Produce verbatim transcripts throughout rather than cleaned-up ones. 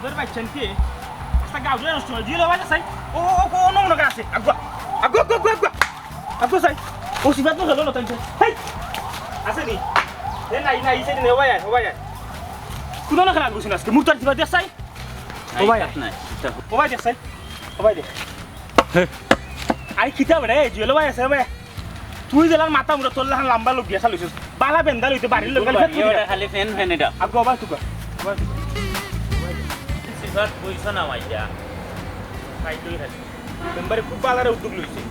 তোর বাচ্চা নিতে আস্তা গাউটা নষ্ট করে দিল, বাজা চাই। ও, ও, ও, অন্য মনে আছে। Água, Água, Água, Água, Água চাই। ও সিফাত নু গেল না তাই। হেই, আছে নি? এ নাই, নাই, সেদিন, ও ভাই আয়, ও ভাই আয়। কোনো না খেলা বুঝুন আজকে, মুরতার সিফাত দেখ চাই। ও ভাই আয়। নাই, এটা ও ভাই দেখ চাই, ও ভাই দেখ। হে। আরে কিতা বেটা, এই জুয়েল ভাই আছে রে ভাই। তুই জেলার মাথা মুড়া তোর লাখান লম্বা লোক গিয়া খালি বালা বেন্দা লইতে বাড়ির লোক খালি ফেট করে খালি ফ্যান ফ্যান এটা। আগুয়া আবার তুকা। আবার তুকা। সিফাত বইছ না মাইয়া। খাইতেই খালি। মেম্বারে খুব বালারে উদ্যোগ লইছে।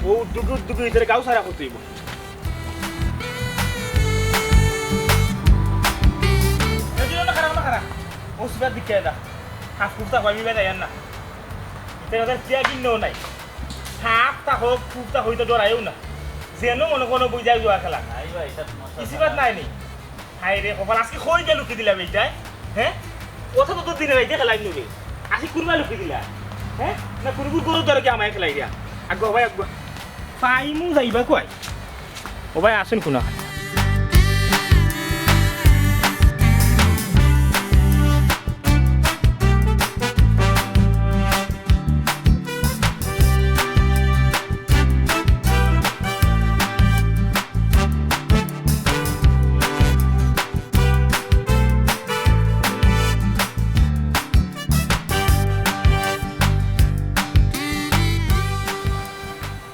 ও উদ্যোগে উদ্যোগে ইতারে গাঁও সারা করতে হইব। এই যে না খারাপ না খারাপ। ও সিফাত দিকে না। হাফ কুফতা কয় আমি বেটা না। ইতারে ওদের চিয়া কিনলেও নাই। হাফ তা হোক, কুফতা হইতে ডরাইও না। যেন মনে কোনো বুঝাই জুয়া খেলা। নাই ভাই, এটা তোমার সাথে ইসিবাত নাই নি। হায় রে কপাল, আজকে কই গিয়া লুকি দিলাম এইটায়? হ্যাঁ? ওটা তো তোর দিনে রাইতে খেলাই নিবে। আজকে কুরবা লুকি দিলা? হ্যাঁ? না কুরবুর গরুর দরে কি আমায় খেলাই দিয়া? আগুয়া ভাই, আগুয়া। পাইমু যাইবা কই? ও ভাই, আসুন কোনা।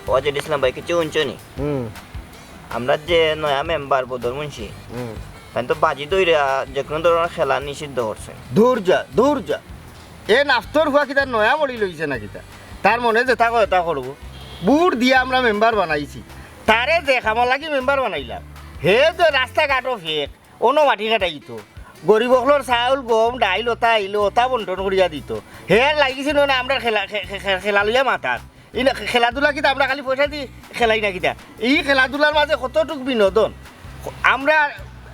ওয়াজেদ ইসলাম ভাই, কিছু শুনছো নি? হুম। আমরা যে নয়া মেম্বার বদর মুন্সি, হুম। তাই তো বাজি ধইরা যে কোনো ধরনের খেলা নিষিদ্ধ করছে। দূর যা, দূর যা। এ নাফতর ফুয়া কিতা নয়া মরি লইছে না কিতা? তার মনে যেটা কয়, তা করবো। ভোট দিয়া আমরা মেম্বার বানাইছি। তারে যে কামর লাগি মেম্বার বানাইলাম, হে যে রাস্তাঘাটও ফেক, অনো মাটি কাটাইতো। গরিব অকলর চাউল, গম, ডাইল, ওটা আইলো, ওটা বন্টন করিয়া দিত। হে আর লাগিছে না, না, আমরা খেলা, খে-, খে-, খে-, খেলা লইয়া মাতার। ই না, খে-, খেলাধুলা কিতা আমরা খালি পয়সা দি খেলাই না কিতা? ই খেলাধুলার মাঝে কতটুক বিনোদন। আমরা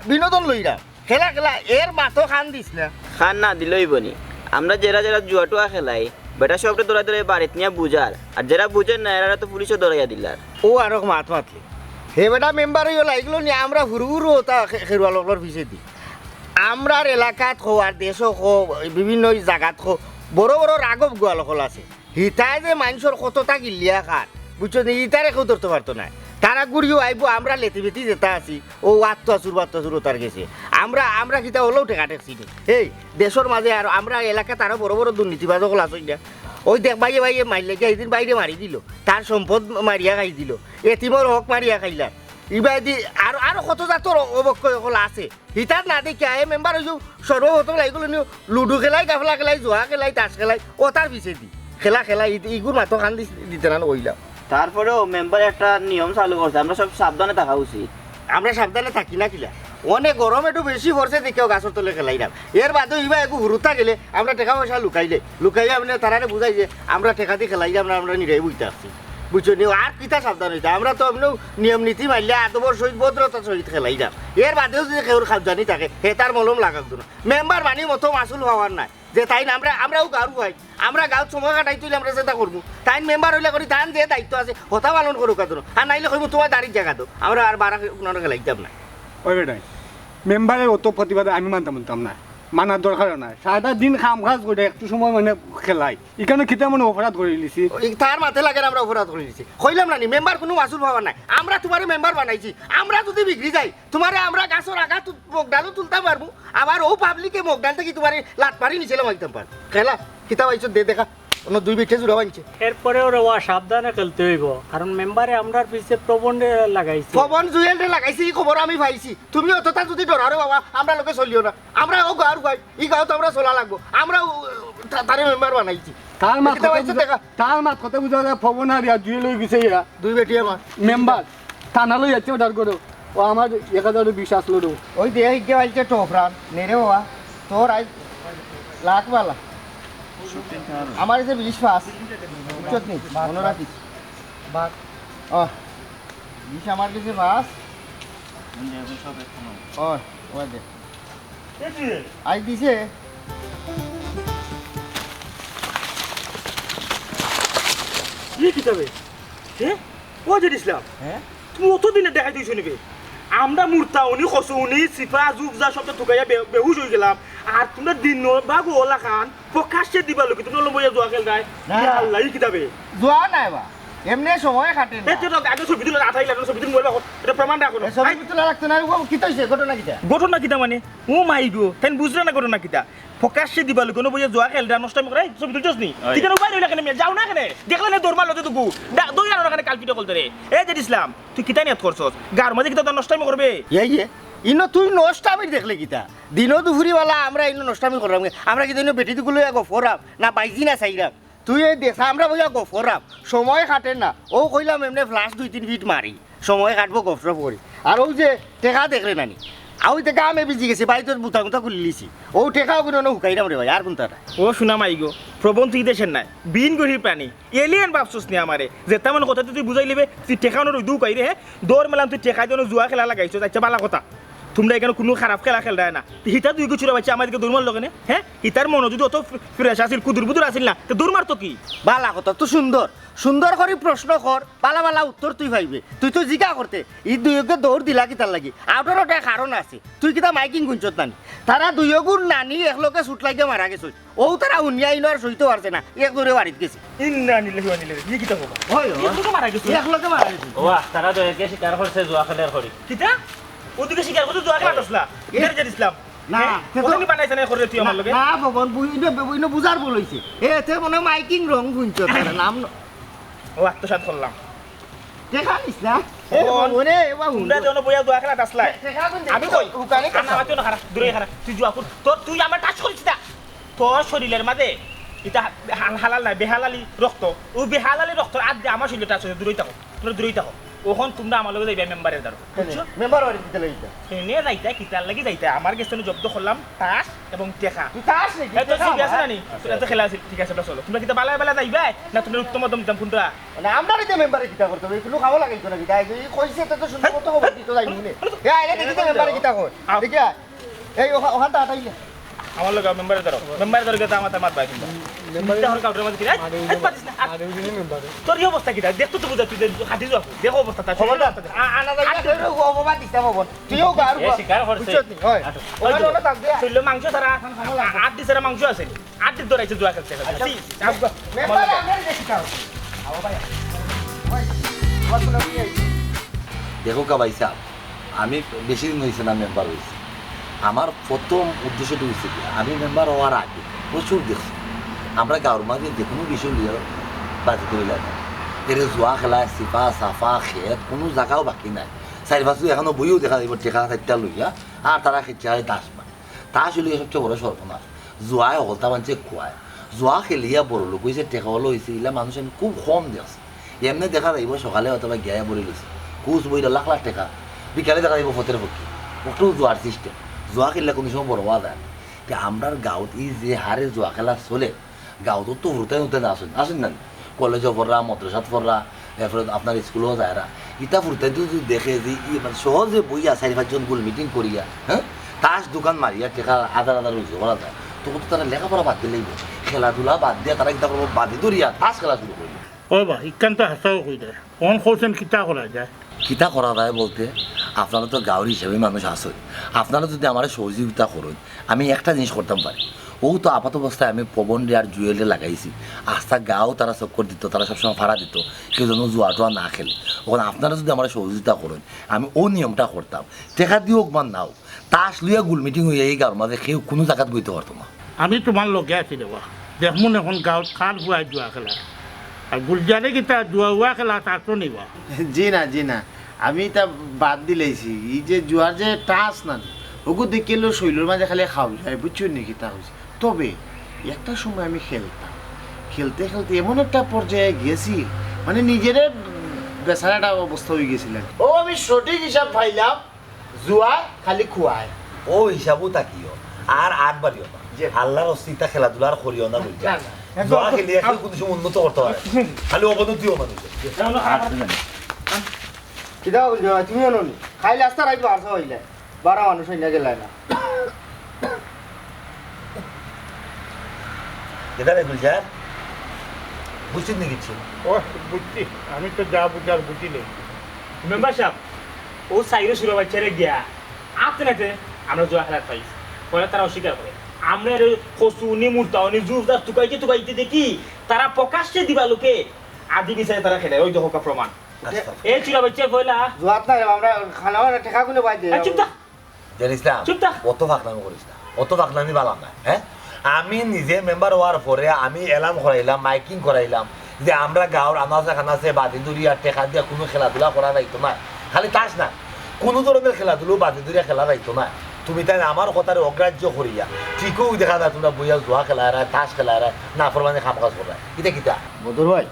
বিনোদন লইরা। খেলা, খেলা, এর মাতো খান দিস না। খান না দিলেই বনি। আমরা যেরা যেরা জুয়া টুয়া খেলাই, বেটা সবরে ধরে ধরে বাড়িত নিয়া বুঝার। আর যেরা বুঝের না, এরারে তো পুলিশও ধরাইয়া দিলার। ও আরক মাত মাতলে। হে বেটা মেম্বার অইয়া লাগলো নি, আমরা হুরু হুরু ওটা খে-, খেরুয়া লোকর পিছে দি। আমরার এলাকাত খো, আর দেশও খো, বিভিন্ন জাগাত খো, বড় বড় রাঘব গোয়াল অকল আছে। হিতায় যে মানষর কতটা গিল্লিয়া খার, বুঝছো নি? ইতারে কেউ ধরতে পারতো নায়। তারা ঘুরিও আইবো, আমরা লেতি বেতি যেটা আছি, ও আত্তু আসুর বাত্তু আসুর ওতার গেছে। আমরা, আমরা কিতা হলেও ঠেকা ঠেকছি নি। এই দেশর মাঝে আর আমরা এলাকাত আরো বড় বড় দুর্নীতিবাজ অকল আছে না। ওই দেখ ভাইয়ে ভাইয়ে মাইর লেগে একদিন বাইরে মারি দিল, তার সম্পদ মারিয়া খাই দিল, এতিমর হক মারিয়া খাইলার। ইবাদি আরো, আরো কত জাতর অবক্ষয় অকল আছে। হিতার না দেখিয়া এ মেম্বার অইছো সর্বপ্রথম লাগি গেল নিও লুডু খেলাই, গাফলা খেলাই, জুয়া খেলাই, তাস খেলাই, ওতার পিছে দি। খেলা খেলা, ই-, ইগুর মাতো খান দিস-, দিতে না কইলাম। তারপরেও মেম্বার একটা নিয়ম চালু করছে, আমরা সব সাবধানে থাকা উচিত। আমরা সাবধানে থাকি না কিলা? অনেক গরম একটু বেশি পড়ছে দেখিয়াও গাছর তলে খেলাইলাম। এর বাদেও ইবা একটু হুরুতা গেলে আমরা টেকা পয়সা লুকাইলে, লুকাইয়া আমরা তারারে বুঝাই যে আমরা টেকা দি খেলাইলাম না, আমরা নিরাই বইতে আসছি। বুঝছো নি? আর কিতা সাবধান অইতা? আমরা তো এমনেও নিয়ম নীতি মানলে আদবর সহিত ভদ্রতার সহিত খেলাইলাম। এর বাদেও যদি কেউর খাবজানি থাকে, হে তার মলম লাগাক দুনো। মেম্বার বানি মতো মাসুল পাওয়ার নাই। যে তাইন আমরা, আমরাও গাঁওর ভাই, আমরা গাঁওত সময় কাটাইতে অইলে আমরা যেটা করবো। তাইন মেম্বার অইলে করি, তান যে দায়িত্ব আছে, হতা পালন করুক আর দুনো। আর নাইলে কইবো, "তোমার দাড়ির জাগা দাও।" আমরা আর বারা কোনো খেলাইতাম না। ওই বেটাই, মেম্বারের অত প্রতিবাদ আমি মানতাম, মানতাম না, মানার দরকারও নাই। সারাটা দিন কাম কাজ করে একটু সময় মানে খেলাই, ইখানো কিতা মানে অপরাধ করে লিছি? ওই তার মাতে লাগে না আমরা অপরাধ করে লিছি। কইলাম না নি, মেম্বার কোনো মাসুল পাওয়ার নাই। আমরা তোমারে মেম্বার বানাইছি, আমরা যদি বিগড়ি যাই, তোমারে আমরা গাছর আগাত মগডালও তুলতাম পারমু, আবার ও পাবলিকে মগডাল থাকি তোমারে লাত মারি নিচে লামাইতাম পার। খেলা, কিতা পাইছো দে দেখা। অন্য দুই বেটে জুড়া বানছে। এরপরে ওরা ওয়া সাবধানে খেলতে হইব, কারণ মেম্বারে আমরার পিছে প্রবণরে লাগাইছে। প্রবণ জুয়েলরে লাগাইছে, ই খবর আমি পাইছি। তুমি অতটা যদি ডরারো বাবা, আমরা লোকে চলিও না। আমরা ও গাঁওর ভাই, ই গাঁওত আমরা চলা লাগবো। আমরা ও, তা-, তারে মেম্বার বানাইছি। তার মাত কিতা কথা পাইছো বুঝা, দেখা? তার মাত কথা বুঝা যায়, পবন আর ইয়া জুয়েল অই গেছে ইয়া। দুই বেটি আমার। মেম্বার, থানা লই যাচ্ছে অর্ডার করো। ও আমার এক হাজার বিশ আসলো রে। ওই দে, এই যে আইছে টোফরান, নে রে বাবা, তোর আই লাখ বালা। আমার কাছে বিশ পাস, বুঝছত নি? মনে রাখিস। বাদ। ও, বিশ আমার কাছে পাস। ও, ও দে। আই দিছে। ই কিতাবে? হে? ও যে ইসলাম। হ্যাঁ? তুমি অত দিনে দেখাই দিছো নিবে? আমরা মুর্তা উনি, খসু উনি, সিপা, জুক যা সব তো ঠুকাইয়া বে-, বেহুশ হয়ে গেলাম। আর তুমরা দিন বাবু ওলা খান প্রকাশ্যে দিবা লোকে, তুমরা বইয়া জুয়া খেলতায়। না। ইয়া আল্লাহ, ই কিতাবে। জুয়া নায় বা, এমনে সময় কাটে না। এই তো আগে ছবি তুলে আঠাইলা, ছবি তুলে মোবাইল রাখো। এটা প্রমাণ রাখো না। এ, ছবি তুলে রাখতে না, ও কিতা হইছে? ঘটনা কিতা? ঘটনা কিতা মানে? ও মাই গো, তাই বুঝরা না ঘটনা কিতা? প্রকাশ্যে দিবা লোকে, বইয়া জুয়া খেলরা, নষ্টামি করে, এই ছবি তুলছস নি? ওই। তুই কেন বাইরে হইলা কেনে? যাও না কেনে? দেখলে না দৌড় মারলো তো দুগু। দৌড় আনো না কেনে কালপিটা করতে রে। এই যে ইসলাম, তুই কিতা নিয়ত করছস? গার মাঝে কিতা তোর নষ্টামি করবে? এই, এই, ইনো তুই নষ্টামি দেখলে কিতা? দিনো দুপুরি বেলা আমরা ইনো নষ্টামি করলাম। আমরা কিতা ইনো বেটি দুগুলো গফরাম? না বাইজি না চাইরাম? তুই এই দেশা আমরা বইয়া গফরাম। সময় কাটে না। ও কইলাম এমনে ফ্লাশ দুই তিন ফিট মারি। সময় কাটবো গফরফ করি। আর ও যে টেকা দেখলে নানি। আউ তে গামে ভিজি গেছি, বাড়িত বুতা মুতা খুলি লিছি। ও টেকাও কোনো হুকাইরাম রে ভাই, আর কোনটা না। ও শোনা মাই গো, প্রবণ তুই দেশের নাই, বিন গরিব প্রাণী। এলিয়েন ভাবছস নি আমারে? যে তেমন কথা তুই বুঝাই লিবে, তুই টেকা অনর দুকাই রে, হ্যাঁ? দৌড় মেলাম তুই টেকা দিয়ে জুয়া খেলা লাগাইছস, আচ্ছা বালা কথা। তুমরা এখানে কোনো খারাপ খেলা খেলরায় না। তুই হিতা দুই গুছুরা বাচ্চা আমার দিকে দৌড় মারলো কেনে, হ্যাঁ? হিতার মনো যদি অত ফ্রেশ আছিল, কুদুর বুদুর আছিল না, তো দৌড় মারতো কি? বালা কথা, তো সুন্দর। সুন্দর করি প্রশ্ন কর, বালা বালা উত্তর তুই পাইবে। তুই তো জিগা করতে, ই দুইওকে দৌড় দিলা কিতার লাগি? আউটর ওটা কারণ আছে। তুই কিতা মাইকিং গুনছত নানি? তারা দুইওগুর নানি একলগে ছুট লাগিয়া মারা গেছে। ও তারা হুনিয়া ইনো আর সইতে পারছে না, এক দৌড়ে বাড়িত গেছে। ইন্না লিল্লাহি ওয়া ইন্না ইলাইহি। ই কিতা কবা? ওই, ওই। একলগে মারা গেছে। একলগে মারা গেছে। ওয়া, তারা দুইওকে স্বীকার করছে জুয়া খেলার করি। কিতা? ওদিকে স্বীকার করছে জুয়া খেলা আসলা? এ- কিতার যে ইসলাম? না, হ্যাঁ? তে তো ওখানে বানাইছে না করে তুই আমার না, লগে? না, ভবন, বুঝ-, ইনো, ইনো বুঝার ভুল হইছে। এ, তে মনে হয় মাইকিং রং গুনছত তারা, নাম ন- ও আত্মসাৎ করলাম। দেখা নিস না? এ, ও, ভবন, এ, বাবা, হুন। তোমরা যেন বইয়া জুয়া খেলা আসলায়। দেখা কোন আমি দেখি? কই? হুকানি আনা কথা। মাতিও না, খারাপ, দূরে খারাপ। তুই জুয়া কর, তোর, তুই আমার টাচ করিস না। তোর শরীরের মাঝে এটা হাল-, হালাল নাই, বেহালালি রক্ত। ও বেহালালি রক্ত আর দে আমার শরীরে টাচ হইছে, দূরেই থাকো, তোমরা দূরেই থাকো। ওখান তোমরা আমার লগে যাইবা মেম্বারের দ্বারা, বুঝছো? মেম্বার বাড়ি দিতে লাগিতা। এনে যাইতা, কিতার লাগি যাইতা? আমার গেছে আমি জব্দ করলাম তাস এবং টেকা। তুই তাস নাকি? এ, তো টেকা ঠিক আছে আমার। না নি? তোরা তো খেলা আছে, ঠিক আছে, আমরা চলো। তোমরা কিতা বালায় বালা যাইবা? না তোমরা উত্তম মধ্যম দিতাম কোনটা? মানে, আমরা এটা মেম্বারে কিতা করতে হবে? কোনো খাওয়া লাগাইতো না কিতা? এই কইছে, এটা তো সুন্দর মতো খবর দিতে যাই মনে। এ, আইলে দেখি তো মেম্বারে কিতা কয়। আও। দেখি আয়। এই ওখা-, ওখানটা আটাইলে। আমার লগে মেম্বারে ধরো। মেম্বারে ধরো, গেতা আমার মাত ভাই কিন্তু। মেম্বারে চিন্তা হর কাউরে মাঝে কিরে? আরে, আরে, পাতিস না। আরে, ওই দিনই মেম্বারে। তোর এই অবস্থা কিতা? দেখতো তো বুঝা, তুই যে হাঁটি যাবো। দেখো অবস্থা তার। খবর দাও। আ-, আনা যাই না, আটু। কেউ অপবাদ দিতে খবর। তুইও গার এ, বস। স্বীকার করছে। বুঝছত নি? হয়। আটু। ওখানে ওটা থাক দে। শরীরে মাংস ছাড়া, আ-, আড্ডি ছাড়া মাংস আছে নি? আড্ডি ধরাইছে জুয়া খেলতে খেলতে। আচ্ছা। ছি, আব্বা। মেম্বার, আমার আমরা দেখি তাও। আও ভাই। ভাই, আমার কোনো কি আছে? দেখো কা ভাই সাহেব, আমি বেশি দিন হইছে না মেম্বার হইছি। আমার প্রথম উদ্দেশ্যটা হইছে কি, আমি মেম্বার হওয়ার আগে প্রচুর দেখছি। আমরা গাঁওর মাঝে যে কোনো বিষয় লিয়ে বাজি করি লাগে। এরে জুয়া খেলা, সিফা, সাফা, খেত, কোনো জায়গাও বাকি নাই। চারি পাঁচ এখনো বইও দেখা যাইব, টেকা চারটা লইয়া, আর তারা খেতে হয় তাস পায়। তাস হইলে সবচেয়ে বড় সর্বনাশ। জুয়ায় হকলতা মানছে খুয়ায়। জুয়া খেলিয়া বড় লোক হইছে, টেকা অলা হইছে, ইলা মানুষ আমি খুব কম দেখছি। এমনে দেখা যাইব সকালে অথবা গিয়া বড়ি লইছে। কুচ বইলা লাখ লাখ টেকা। বিকালে দেখা যাইব ফতের ফকির। ওটাও জুয়ার সিস্টেম। জুয়া খেললে কোনো সময় বড় হওয়া যায় না। তে আমরার গাঁওত এই যে হারে জুয়া খেলা চলে, গাঁওত তো হুরুতাই হুরুতাই না আসেন, আসেন না নি? কলেজও পড়রা, মাদ্রাসাত পড়রা, এরপরে আপনার স্কুলও যায়রা। ইতা হুরুতাই তো যদি দেখে যে ই মানে সহজে বইয়া চারি পাঁচজন গুল মিটিং করিয়া, হ্যাঁ? তাস দোকান মারিয়া টেকা হাজার হাজার রোজগার করা যায়। তখন তো তারা লেখাপড়া বাদ দিলেই, খেলাধুলা বাদ দিয়া তারা কিতা করবো, বাজি ধরিয়া তাস খেলা শুরু করবো। ও বা, ইখান তো হাছাউ কইরা। অখন কইছইন কিতা করা যায়? কিতা করা যায় বলতে, আপনারা তো গাঁওর হিসাবে মানুষ আছইন, আপনারা যদি আমারে সহযোগিতা করইন, আমি একটা জিনিস করতাম পারি। ও তো আপাত অবস্থায় আমি পবনরে আর জুয়েলরে লাগাইছি, আস্তা গাঁও তারা চক্কর দিত, তারা সবসময় ফাড়া দিত, কেউ যেন জুয়া টুয়া না খেলে। অখন আপনারা যদি আমারে সহযোগিতা করইন, আমি ও নিয়মটা করতাম, টেকা দিও বা নাও, তাস লইয়া গুল মিটিং হইয়া এই গাঁওর মাঝে কেউ কোনো জাগাত গইতে পারতো না। আমি তোমার লগে আছি রে বা। দেখমু অখন গাঁওত কার ফুয়ায় জুয়া খেলা। আর গুলজারে কিতা জুয়া উয়া খেলা তার তো নিবা। জি না, জি না। আমি ইতা বাদ দিলাইছি। এই যে জুয়ার যে টাস না, ওগু দেখিলে শরীলর মাঝে খালি খাওয়া যায়, বুঝছো নি কিতা কইছি? তবে একটা সময় আমি খেলতাম। খেলতে খেলতে এমন একটা পর্যায়ে গেছি, মানে নিজেরে বেচারা একটা অবস্থা হয়ে গেছিল। ও আমি সঠিক হিসাব পাইলাম, জুয়া খালি খুয়ায়। ও হিসাবও থাকিও, আর আট বাড়িও না। জি। আল্লাহর অস্তিত্ব খেলাধুলা আর করিও না বলছে। না, না। জুয়া খেলিয়া কেউ কোনো সময় উন্নত করতে পারে না। খালি অবনতিও মানুষের। কিতা বলছো ভাই? তুমিও ননি। খাইলে আস্তা রাইত বারোশো হইলে। বারো মানুষ হইলে গেলে না। এটা রে গুলজার, বুঝছিস নি কিছু? ও, বুঝছি। আমি তো যা বুঝার বুঝি নাই। মেম্বার সাহেব, ও সাইরো সুরা বাচ্চারে গিয়া আতে নাতে আমরা জুয়া খেলাত পাইছি। পরে তারা অস্বীকার করে। আমরা রে কচু উনি মুর্তা উনি জুস আর তুকাইতে তুকাইতে দেখি তারা প্রকাশ্যে দিবা লোকে আদি বিচারে তারা খেলে, ওই দেখো প্রমাণ। আচ্ছা। এই চুলা বাচ্চা পয়লা। জুয়াত না রে, আমরা খানা বানা টেকা গুলো বাইতে এই চুপ থাক। জানিস না, চুপ থাক। অত ফাকনামি করিস না, অত ফাকনামি বালা না, হ্যাঁ? আমি নিজে মেম্বার হওয়ার পরে আমি এলান করাইলাম, মাইকিং করাইলাম যে আমরা গাঁওর আনাচে কানাচে বাজি ধরি আর টেকা দিয়া কোনো খেলাধুলা করা যাইতো না। খালি তাস না, কোনো ধরনের খেলাধুলা বাজি ধরিয়া খেলা যাইতো না। তুমি তাই আমার কথারে অগ্রাহ্য করিয়া ঠিকও দেখা যায় তোমরা বইয়া জুয়া খেলায় রায়, তাস খেলায় রায়, না ফরমানি কাম কাজ করায়। এটা কিতা? বদর ভাই,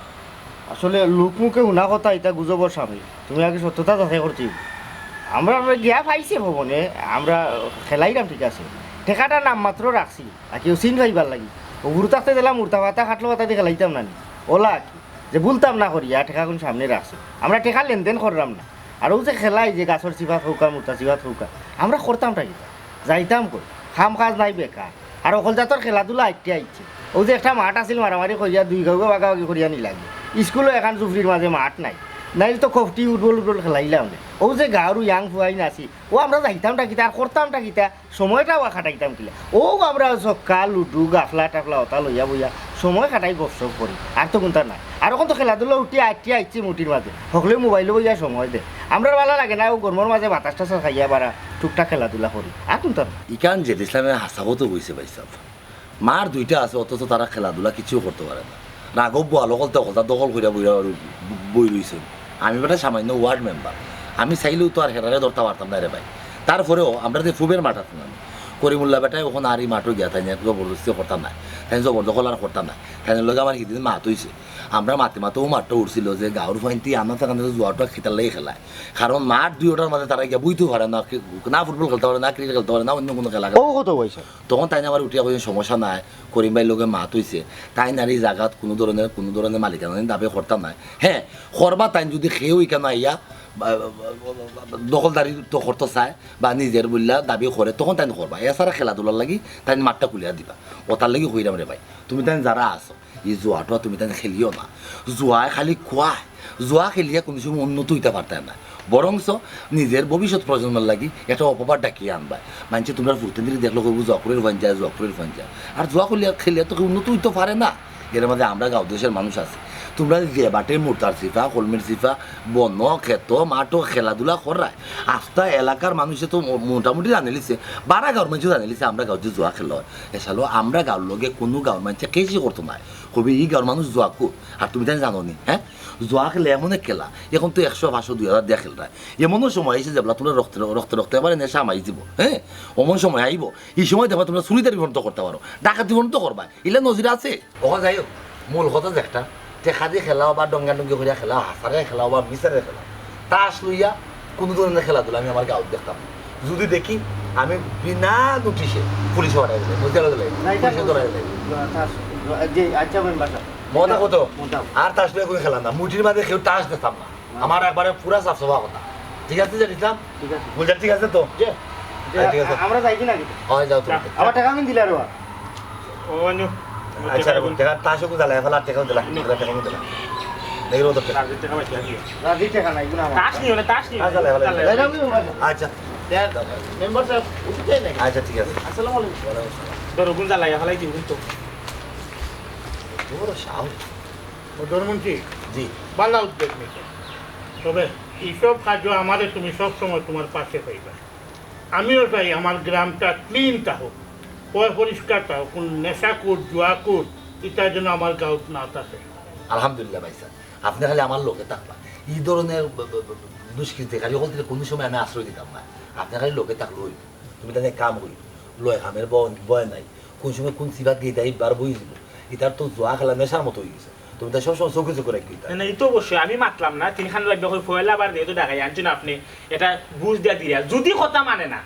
আসলে লোকমুখে হুনা কথা, ইটা গুজবর সামিল। তুমি আগে সত্যতা যাচাই করতে অইবো। আমরা গিয়া পাইছি ভবনে, আমরা খেলাইলাম, ঠিক আছে, টেকাটা নাম মাত্র রাখছি, আর কেউ সিন পাইবার লাগি। ও গুরু থাকতে দিলাম, উড়তা পাতা, খাটলো পাতা দিয়ে খেলাইতাম না নি। ওলা কি, যে বলতাম না করিয়া টেকা কোন সামনে রাখছি, আমরা টেকা লেনদেন করলাম না। আর ও যে খেলাই যে গাছর সিফাত হউকা, মুর্তা সিফাত হউকা, আমরা করতামটা কিতা? যাইতাম কই? কাম কাজ নাই, বেকার। আর অকল জাতর খেলাধুলা আইটে আইছে। ও যে একটা মাঠ আছিল, মারামারি করিয়া দুই গাঁওয়ে বাগাবাগি করিয়া নিলাগি। স্কুলও এখান জুফরির মাঝে মাঠ নাই, নাইলে তো খফটি ফুটবল উটবল খেলাইলাম নে। ও যে গাঁওর ইয়াং ফুয়াইন আছি, ও আমরা যাইতামটা কিতা আর করতামটা কিতা, সময়টা ওয়া কাটাইতাম কিলা। ও আমরা ছক্কা, লুডু, গাফলা টাফলা ওটা লইয়া বইয়া সময় কাটাই, গপসপ করি, আর তো কোনটা নাই। আর এখন তো খেলাধুলা উঠি আইটে আইছি মুটির মাঝে, হকলে মোবাইলো বইয়া সময় দে। আমরা ভালা লাগে না, ও গরমর মাঝে বাতাস টাতাস খাইয়া বারা টুকটাক খেলাধুলা করি, আর কোনটা নাই। ইখান জেড ইসলামে হাছা কথা কইছে ভাইসাব। মাঠ দুইটা আছে, অথচ তারা খেলাধুলা কিচ্ছু করতে পারে না। রাঘব বোয়াল অকলতে অকলতা দখল করিয়া বইয়া বই রইছে। আমি বেটা সামান্য ওয়ার্ড মেম্বার, আমি চাইলেও তো আর হেরারে ধরতে পারতাম না রে ভাই। তারপরেও আমরা যে ফুবের মাঠ আছে না, করিমুল্লা বেটায় অখন আর ই মাঠও গিয়া তাইন জবরদস্তি করতা নায়, তাইন জবরদখল আর করতা নায়। তাইনর লগে আমার হিদিন মাত অইছে, আমরা মাতে মাতে ও মাতটা উঠছিল যে গাঁওর ফুয়াইন্তে আনাচে কানাচে জুয়া টুয়া কিতার লাগি খেলায়, কারণ মাঠ দুইটার মাঝে তারা গিয়া বইতেও পারে না, কি-, না ফুটবল খেলতে পারে না, ক্রিকেট খেলতে পারে না, অন্য কোনো খেলা খেলতে ও কত পয়সা? তখন তাইন আবার উঠিয়া কইন, "সমস্যা নাই, করিম ভাইর লগে মাত অইছে, তাইন আর ই জাগাত কোনো ধরনের, কোনো ধরনের মালিকানা দাবি করতা নায়। হ্যাঁ, করবা তাইন যদি কেউ ইখানো আইয়া, বা, বা, বা, দখলদারি তো করতে চায় বা নিজের বইলা দাবি করে, তখন তাইন করবা। এছাড়া খেলাধুলার লাগি তাইন মাঠটা খুলিয়া দিবা।" ওটার লাগি কইরাম রে ভাই, তুমি তাইন যারা আছো, ই জুয়া টুয়া তুমি তাইন খেলিও না। জুয়ায় খালি খুয়ায়। জুয়া খেলিয়া কোনো সময় উন্নত অইতা পারতায় না, বরঞ্চ নিজের ভবিষ্যৎ প্রজন্মর লাগি একটা অপবাদ ডাকিয়া আনবায়। মানষে তোমরা ফুরতেন দিলে দেখলো কইবো, "জুয়াখুরের ফুয়াইন যায়, জুয়াখুরের ফুয়াইন যায়।" আর জুয়া খেলিয়া, খেলিয়া তো কেউ উন্নত অইতে পারে না। এর মাঝে আমরা গাঁও দেশের মানুষ আছি, তোমরা যে বাটে মুর্তার সিফা, কলমের সিফা, বন, খেত, মাঠো খেলাধুলা কররায়, আস্তা এলাকার মানুষে তো মো-, মোটামুটি জানিলিছে, বারা গাঁওর মানষে জানিলিছে আমরা গাঁওত যে জুয়া খেলা অয়। এসালো আমরা গাঁওর লগে কোনো গাঁওর মানষে কেসি করতো নায়, কবি ই গাঁওর মানুষ জুয়াখুর, আর তুমি তাইন জানো নি, হ্যাঁ? জুয়া খেলা এমন এক খেলা, এখন তো একশো, পাঁচশো, দুই হাজার দিয়া খেলরায়। এমনও সময় আইছে যেবলা তোমরা রক্তে, রক্তে, রক্তে এবারে নেশা হামাই যিবো, হ্যাঁ? অমন সময় আইবো, ই সময় দেখবা তোমরা চুরিদারি পর্যন্ত করতে পারো, ডাকাতি পর্যন্ত করবা, ইলা নজির আছে। অখন যাই হোক, মূল কথা যে একটা, টেকা দি খেলাও বা ডঙ্গাডঙ্গি করিয়া খেলাও, হাছারে খেলাও বা মিছারে খেলাও, তাস লইয়া কোনো ধরনের খেলাধুলা আমি আমার গাঁওত দেখতাম না। যদি দেখি, আমি বিনা নোটিশে পুলিশে পাঠাই দিলাই, বুঝতে পারলে? না, এটা পুলিশে ধরাই দিলাই। তাস, জি, আচ্ছা, মেম্বার সাহেব। মজা কত? মজা। আর তাস লইয়া কোনো খেলা না, মুটির মাঝে কেউ তাস দিতাম না। আমার একবারে পুরা সাফ সাফা কথা। ঠিক আছে, জানিস না? ঠিক আছে। বুঝলে ঠিক আছে তো? জি। হ্যাঁ, ঠিক আছে। আমরা যাই কি না কিন্তু? হয়, যাও তুমি। আবার টাকা আমি দিলে আরো। ও, আনু। আচ্ছা, রে, টাকা তাসও দিলা, এখন আর টাকাও দিলা, দিলা, টাকাও দিলা। দেখি রোদ উঠে। রাজির টাকা পাইছি, রাজির। রাজির টাকা নাই, এগুলো আমার। তাস নিও না, তাস নিও না। তাস জ্বালায়, জ্বালায়। জ্বালায়। যাই যাও, যাও। আচ্ছা। স্যার, মেম্বার সাহেব, উঠতে চাই নাকি? আচ্ছা, ঠিক আছে। আসসালামু আলাইকুম। ওয়ালাইকুম আসসালাম। ধরো, গুণ জ্বালাইয়া ফেলাই দিও কিন্তু। বড় সাহস। ও ধর্মন্ত্রী, জি। ভালা উদ্যোগ নিছে। তবে এইসব কাজও আমারে তুমি সব সময় তোমার পাশে পাইবা। আমিও চাই আমার গ্রামটা ক্লিন থাকুক, পয় পরিষ্কার থাকুক, কোন নেশাখুর, জুয়াখুর, ইটা যেন আমার গাঁওত না থাকে। আলহামদুলিল্লাহ ভাইসাব, আপনে খালি আমার লগে থাকবা। ই ধরনের ব-, ব-, ব-, দুষ্কৃতিকারী অকলতরে কোনো সময় আমি আশ্রয় দিতাম না। আপনে খালি লগে থাকলে অইবো। তুমি তাইলে এক কাম করি, লয় কামের ব-, ভয় নাই। কোন সময় কোন সিফাত গিয়া ইবার বই যিবো। ইতার তো জুয়া খেলা নেশার মতো অইগেছে। তুমি তাই সবসময় চোখে চোখে রাখবে তাই। না, না, এই তো অবশ্যই। আমি মাতলাম না, তিনখান লাগবে, কই পয়লা বার দিয়ে তো ডাকাই আনছেন আপনি, এটা বুঝ দিয়া দিরা। যদি কথা মানে না,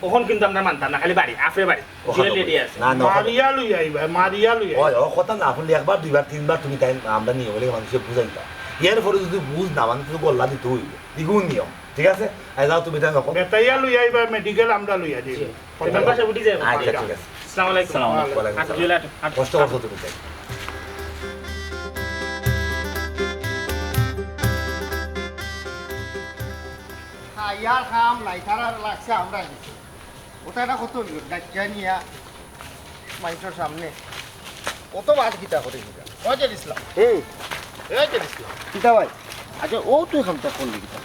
অখন কিন্তু আমরা মানতাম না, খালি বাড়ি, আফরে বাড়ি। অখন জুয়েল রেডি আছে। না, না, অখন মারিয়া লই আইবা, মারিয়া লই আইবা। ওই, ও কথা না শুনলে একবার, দুইবার, তিনবার তুমি তাই আমরা নিয়ম হলে মানুষকে বুঝাইবা। এরপরে যদি বুঝ না মানে, তো গল্লা দিতে অইবো। দ্বিগুণ নিয়ম, ঠিক আছে? আই যাও তুমি তাই নকল। বেতাইয়া লই আইবা, মেডিকেল আমরা লইয়া যাইব। জি। কথা মেম্বার সাহেব উঠি যাইব। আচ্ছা, ঠিক আছে। আসসালামু আলাইকুম। আসসালামু আলাইকুম। ওয়ালাইকুম আসসালাম। জুয়েল, আট, আট। কষ্ট করছো তুমি তাই। হ্যাঁ, ইয়ার কাম নাই, তারা লাগছে আমরা দিছি। ওটা এটা কত হইল? ডাকিয়া নিয়া। মাইনষর সামনে কত বার কিতা করে কিতা? ওয়াজের ইসলাম। এই, এই যে ইসলাম। কিতা ভাই? আচ্ছা, ও তুই খামটা করলি কিতা?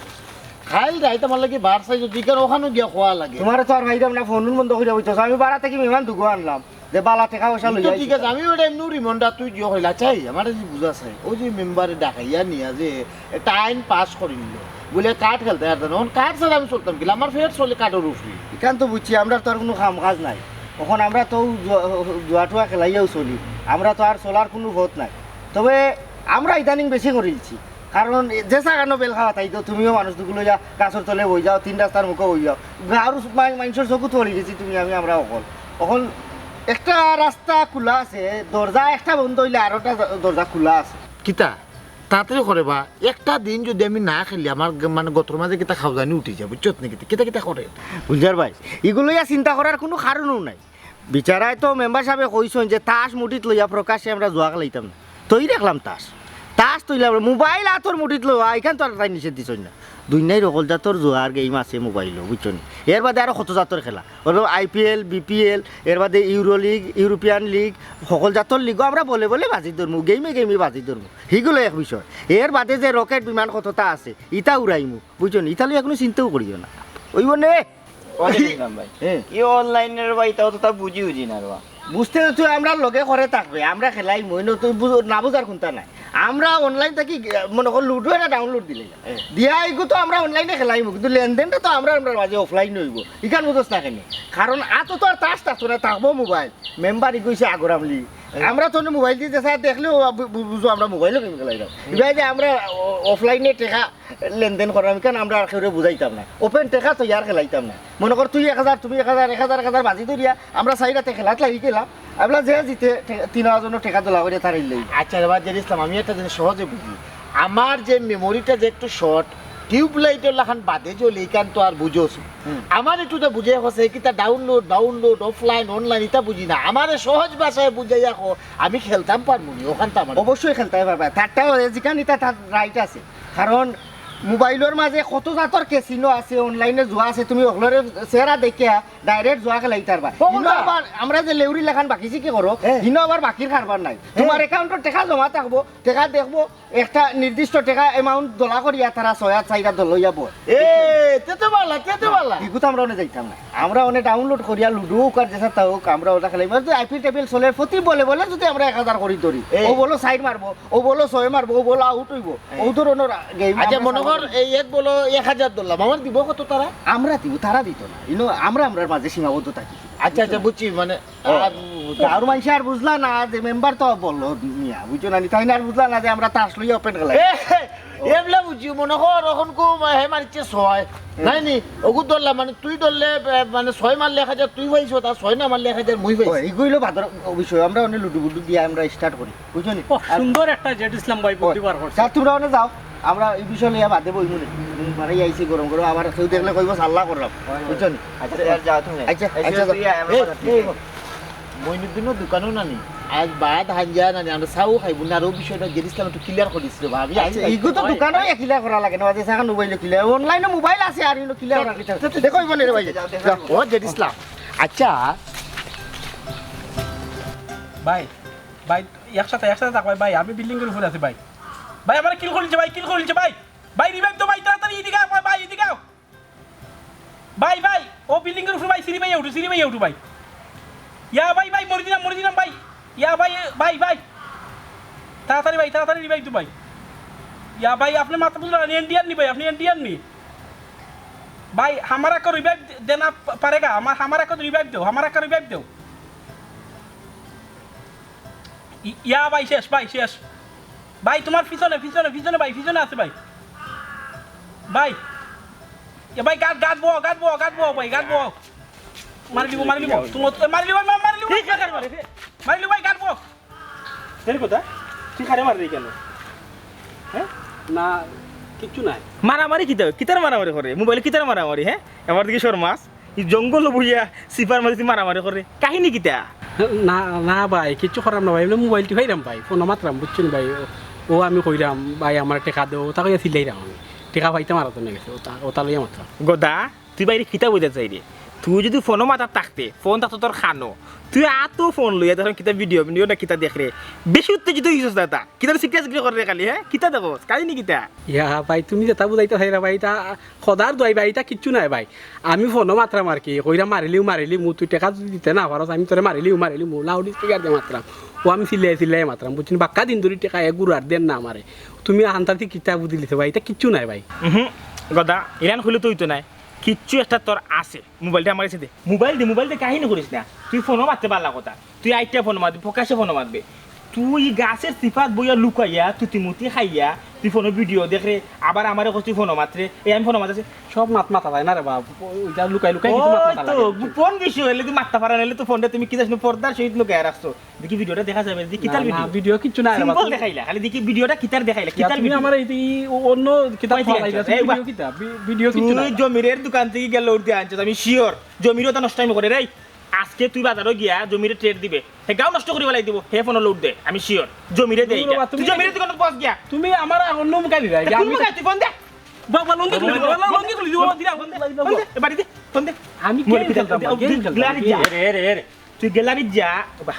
খাইল রাইত আমার লাগি বার চাই যদি কেন ওখানে গিয়া খোয়া লাগে। তোমার তো আর ভাই আমরা ফোন বন্ধ করে বইতো। আমি বাড়া থেকে মেহমান দুগো আনলাম। যে বালা টেকা পয়সা লইয়া তো ঠিক আছে, আমি ওটা এমনি রিমান্ডার তুই জিও কইলা চাই, আমার যে বুঝা চাই। ওই যে মেম্বারে ডাকাইয়া নিয়া যে একটা আইন পাস করে নিল। বলে কার্ড খেলতে আর জানো, কার্ড ছাড়া আমি চলতাম কিলা? আমার ফের চলে কার্ডের উপরে। এখান তো বুঝছি, আমরা তো আর কোনো কাম কাজ নাই। এখন আমরা তো জুয়া, জুয়া টুয়া খেলাইয়াও চলি। আমরা তো আর চলার কোনো পথ নাই। তবে আমরা ইদানিং বেশি করিলছি। কারণ এ, যে সাগানো বেল খাওয়া তাই তো তুমিও মানুষ দুগুলো যা গাছর তলে বই যাও, তিন রাস্তার মুখে বই যাও। গাঁর মাই-, মানুষের চকুত পড়ি গেছি তুমি, আমি, আমরা অকল। অখন একটা রাস্তা খোলা আছে, দরজা একটা বন্ধ হইলে আরোটা দ-, দরজা খোলা আছে। কিতা? তাড়াতাড়ি করে বা, একটা দিন যদি আমি না খেলি, আমার গ-, মানে গতর মাঝে কিতা খাওয়া জানি উঠি যায়, বুঝছত নাকি? কিতা কিতা করে? গুলজার ভাই, এগুলো ইয়া চিন্তা করার কোনো কারণও নাই। বিচারায় তো মেম্বার সাহেবে কইছইন যে তাস মুঠিত লইয়া প্রকাশ্যে আমরা জুয়া খেলাইতাম না। তই দেখলাম তাস, তাস তইলা মোবাইল আতর মুঠিত লওয়া, এখান তো আর তাই নিষেধ দিছইন না। দুনিয়ার হকল জাতর জুয়ার গেম আছে মোবাইলও, বুঝছো নি? এর বাদে আরো কত জাতর খেলা, হলো আইপিএল, বিপিএল, এর বাদে ইউরো লিগ, ইউরোপিয়ান লিগ, হকল জাতর লিগও আমরা বলে বলে বাজি ধরমু, গেমে গেমে বাজি ধরমু, হিগুলো এক বিষয়। এর বাদে যে রকেট বিমান কতটা আছে, ইটা উড়াইমু, বুঝছো নি? ইটা লইয়া কোনো চিন্তাও করিও না, ওই মানে ওয়ালাইকুম আসসালাম ভাই। হ্যাঁ। ই অনলাইনের ভাই, তাও তো তা বুঝি বুঝি না রে বা। বুঝতে তো তুই আমরা লগে করে থাকবে, আমরা খেলাই মইন, তুই বুঝ-, না বুঝার কোনটা নাই। আমরা অনলাইন থাকি, আহ, মনে কর লুডো এটা ডাউনলোড দিলে। হ্যাঁ। দিয়া এগু তো আমরা অনলাইনে খেলাইমু, কিন্তু লেনদেনটা তো আমরা, আমরা মাঝে অফলাইন হইব। ইখান বুঝোস না কেন? কারণ আতো তো আর তাস থাকতো না, থাকবো মোবাইল। মেম্বার ইগু হইছে আগর আমলি। হ্যাঁ। আমরা তো মোবাইল দিয়ে দেশা দেখলেও বু-, বু-, বুঝো আমরা মোবাইলও গেম খেলাইলাম। হ্যাঁ। ইবাই যে আমরা অ-, অফলাইনে টেকা লেনদেন করার, কারণ আমরা আর কেউরে বুঝাইতাম না। ওপেন টেকা তো ইয়ার খেলাইতাম না। মনে কর তুই এক হাজার, তুমি এক হাজার, এক হাজার, এক হাজার বাজি ধরিয়া আমরা চাইর রাতে খেলাত লাগি গেলাম। আমরা যে জিতে টে-, তিন হাজার জন্য টেকা দোলা করে তার ইল্লেই। আচ্ছা রে বাদ ইসলাম, আমি একটা জিনিস সহজে বুঝি। আমার যে মেমোরিটা যে একটু শর্ট, টিউবলাইটের লাখান বাদে জ্বলে, ইখান তো আর বুঝোস। হুম। আমার একটু তো বুঝে হচ্ছে, কিতা ডাউনলোড, ডাউনলোড, অফলাইন, অনলাইন, ইটা বুঝি না। আমারে সহজ ভাষায় বুঝাইয়া কো, আমি খেলতাম পারমু নি, ওখান তো আমার অবশ্যই খেলতে পারবা। তারটাও যেখান ইটা তার রাইট আছে। কারণ মোবাইলর মাঝে কত জাতর ক্যাসিনো আছে, অনলাইনে জুয়া আছে, তুমি ওগুলোর চেহারা দেখে ডাইরেক্ট জুয়া খেলাইতে পারবা। ও, ইনো বাবা। আবার আমরা যে লেউরি লাখান বাকি কি করো, হ্যাঁ। ইনো আবার বাকির কারবার নাই। হ্যাঁ। তোমার অ্যাকাউন্টে টেকা জমা থাকবো, টেকা দেখবো, একটা নির্দিষ্ট টেকা অ্যামাউন্ট দলা করিয়া তারা ছয় হাত চাইরা দল লইয়া বয়। এ, তে তো বালা, তে তো বালা। ইগু তো আমরা ওনে যাইতাম না। আমরা ওনে ডাউনলোড করিয়া লুডো হোক আর যেটা তা হোক, আমরা ওটা খেলাই। মানে তো আইপিএল টাইপিএল চলে, প্রতি বলে বলে যদি আমরা এক হাজার করি ধরি, এই। ও বলো সাইড মারবো, ও বলো ছয় মারবো, ও বলো আউট হইবো। হ্যাঁ। ও ধরনের গেম আচ্ছা, আমরা মনে কর খেলা করি। এই এক বলো এক হাজার ধরলাম, আমার দিব কত তারা? আমরা দিব, তারা দিত না। ইনো আমরা আমরার মাঝে সীমাবদ্ধ থাকি। আচ্ছা, আচ্ছা, বুঝছি, মানে, ও, আর গাঁওর মানুষে আর বুঝলা না যে মেম্বার তো বললো মিয়া, বুঝছো না নি? তাই না আর বুঝলা না যে আমরা তাস লইয়া ওপেন খেলাই। এ, এবলা বুঝছি, মনে কর, এখন কো, হে মারিচ্ছে ছয়, হুম। নাই নি? ওগু ধরলাম, মানে, তুই ধরলে, এ, মানে, ছয় মারলে এক হাজার তুই পাইছো, তার ছয় না মারলে এক হাজার মুই ও, পাইছি। এইগুলো বাদর বিষয়, আমরা অনেক লুডু বুডু দিয়ে আমরা স্টার্ট করি। বুঝছো নি? ও, আর সুন্দর একটা জেড ইসলাম ভাই বুদ্ধি বার করছে। স্যার, তোমরা ওখানে যাও, আমরা এই বিষয় নিয়ে বাদে বই মনে। মানে, এই আইসি গরম গরম, আবার কেউ দেখলে কইবো, "সাল্লা করলাম।" হয়, হয়। বুঝছো নি? আচ্ছা, আর যাও তুমি। আচ্ছা, এই আচ্ছা, যে যাও। তুই আমার এই, কথা এই, ঠিক আছে। মইনুদ্দিনর দোকানও নানি, আজ বাদ হাঞ্জা নানি, আমরা চাও খাইবো না, আর ও বিষয়টা জেড ইসলাম একটু ক্লিয়ার করিস রে ভাবি। আচ্ছা, আইসি এইগু তো ভাই। দোকানও ক্লিয়ার করা লাগে না, যে সাকা মোবাইল ক্লিয়ার, অনলাইনে মোবাইল আছে, আর ইনো ক্লিয়ার করা কিতা? দেখো, ইবো নে রে ভাই। যাও, দেখো। যাও। ও জেড ইসলাম, আচ্ছা। ভাই, ভাই, একসাথে, একসাথে থাক ভাই, ভাই, আমি বিল্ডিং এর উপরে আছি ভাই। ভাই, আমার কিল করিলছে ভাই, কিল করিলছে ভাই। ভাই, রিভাইভ তো ভাই, তাড়াতাড়ি এদিকে আও ভাই, ভাই, এদিকে আও। ভাই, ভাই, ও বিল্ডিং এর উপরে ভাই, সিঁড়ি ভাই উঠো, সিঁড়ি ভাই উঠো ভাই। ইয়া ভাই, ভাই, মরি দিলাম, মরি দিলাম ভাই। ইয়া ভাই, ভাই, ভাই। তাড়াতাড়ি ভাই, তাড়াতাড়ি রিভাইভ তো ভাই। ইয়া ভাই, আপনি মাথা বুঝলেন, ইন্ডিয়ান নি ভাই, আপনি ইন্ডিয়ান নি। ভাই, হামারা কো রিভাইভ দেনা প-, পারেগা? আমার হামারা কো রিভাইভ দেও, হামারা কো রিভাইভ দেও। ই-, ইয়া ভাই, শেষ ভাই, শেষ। ভাই, তোমার পিছনে, পিছনে, পিছনে ভাই, পিছনে আছে ভাই। ভাই। এ ভাই, গার্ড, গার্ড বও, গার্ড বও, গার্ড বও ভাই, গার্ড বও। মারি দিব, মারি দিব। তুমি, এ, মারি দিব, মা-, মারি দিব। ঠিক আছে, মারি। মারি দিব ভাই, গার্ড বও। তোর কথা? তুই কারে মারলি কেন? হ্যাঁ? না, কিচ্ছু নাই। মারামারি কিতা? কিতার মারামারি করে? মোবাইলে কিতার মারামারি, হ্যাঁ? আমার দিকে শর্মাস। এই জঙ্গল বইয়া সিপার মাঝে তুই মারামারি করে। কাহিনী কিতা? না, না ভাই, কিচ্ছু করাম না ভাই। এমনি মোবাইল টিপাইরাম ভাই, ফোন মাতরাম, বুঝছেন ভাই? ও, ও আমি কইরাম, "ভাই, আমার টেকা দেও", তা কইয়া চিল্লাইরাম আমি। টেকা পাইতাম আর তো নিয়ে গেছে, ওটা, ওটা লইয়া মাতরাম। গদা, তুই বাইরে কিতা বইতে চাই রে? তুই যুদি ফোনো মাতাত থাকতে, ফোন থাকতো তোর কানো, তুই আতো ফোন লইয়া দেখরাম কিতা ভিডিও ভিডিও না কিতা দেখরে। বেশি উত্তেজিত অইছস না তা? কিতা সিকরা সিকরি কররে খালি, হে? কিতা দেখো? কাহিনী কিতা? ইয়া ভাই, তুমি যেতা বুঝাইতায় চাইরায় ভাই, ইতা খোদার দোয়াই ভাই, ইতা কিচ্ছু নায় ভাই। আমি ফোনো মাতরাম আর কি, কইরাম মারিলিমু মারিলিমু, তুই টেকা যুদি দিতে না পারস, আমি তোরে মারিলিমু মারিলিমু, লাউড স্পিকার দিয়া মাতরাম। অউ আমি চিল্লাইয়া চিল্লাইয়া মাতরাম, বুঝছনি? বাক্কা দিন ধরি টেকা এক গুরার দেন না আমারে। তুমি আন্তাজি কিতা বুঝিলিছো ভাই, ইতা কিচ্ছু নায় ভাই। উহু, গদা, ইলান কইলে তো অইতো নায়। কিচ্ছু একটা তোর আছে। মোবাইলটা আমার গেছে দে। মোবাইল দে, মোবাইল দে, কাহিনী করিস না। তুই ফোনো মাততে পারলা কথা। তুই আইটা ফোনো মাতবি, প্রকাশ্যে ফোনো মাতবে। তুই গাছের চিপাত বইয়া লুকাইয়া, তুতিমুতি খাইয়া, তুই ফোনো ভিডিও দেখরে, আবার আমারে কস তুই ফোনো মাতরে, এই আমি ফোনো মাতরে। সব মাত মাতা যায় না রে বাপ, ওইটা লুকাই লুকাই কিছু মাত মাতা লাগে। গোপন বিষয় অইলে তুই মাততা পারো না, অইলে তো ফোনটা তুমি কি জানো পর্দার সহিত লুকাইয়া রাখছো। দেখি ভিডিওটা দেখা যাবে, দেখি কিতার না, না, ভিডিও। ভিডিও কিচ্ছু না রে বাপ। সিম্পল দেখাইলা, খালি দেখি ভিডিওটা কিতার দেখাইলা, ইয়া, কিতার তুমি ভিডিও? আমার এই, এই অ-, অন্য কিতা কই ফলাই দেখাইছো? এই, এই বা, ভিডিও কিতা? ভি-, ভিডিও কিচ্ছু তুই না। জমিরের দোকান থাকি গেলে উঠতে আনছো, আমি শিওর। জমিরে ওটা নষ্ট আমি করে রে। আজকে তুই বাজারো গিয়া জমিরে ট্রেড দিবে, হে গাঁও নষ্ট করি ফালাই দিব, হে ফোনো লোড দে, আমি শিওর। জমিরে দে তুমি এটা। বাবা, তুই তুমি জমিরে দোকানে বস গিয়া। তুমি আমার অন্য মুখা দিলা, তা কোন আমি মুখা? তুই ফোন দে। বাবা, লঙ্গি খুলি দিবো, বাবা, লঙ্গি খুলি দিবো, বাবা, দিলা। ফোন দে, ফোন দে, এ বাড়ি দে, ফোন দে। আমি মোর গেম ভিতরে খেলতাম, দে, গেম দে, খেলতাম, গ্যালারি গেম। যা। এ রে, এ রে, এ রে। তুই গ্যালারি যা, না,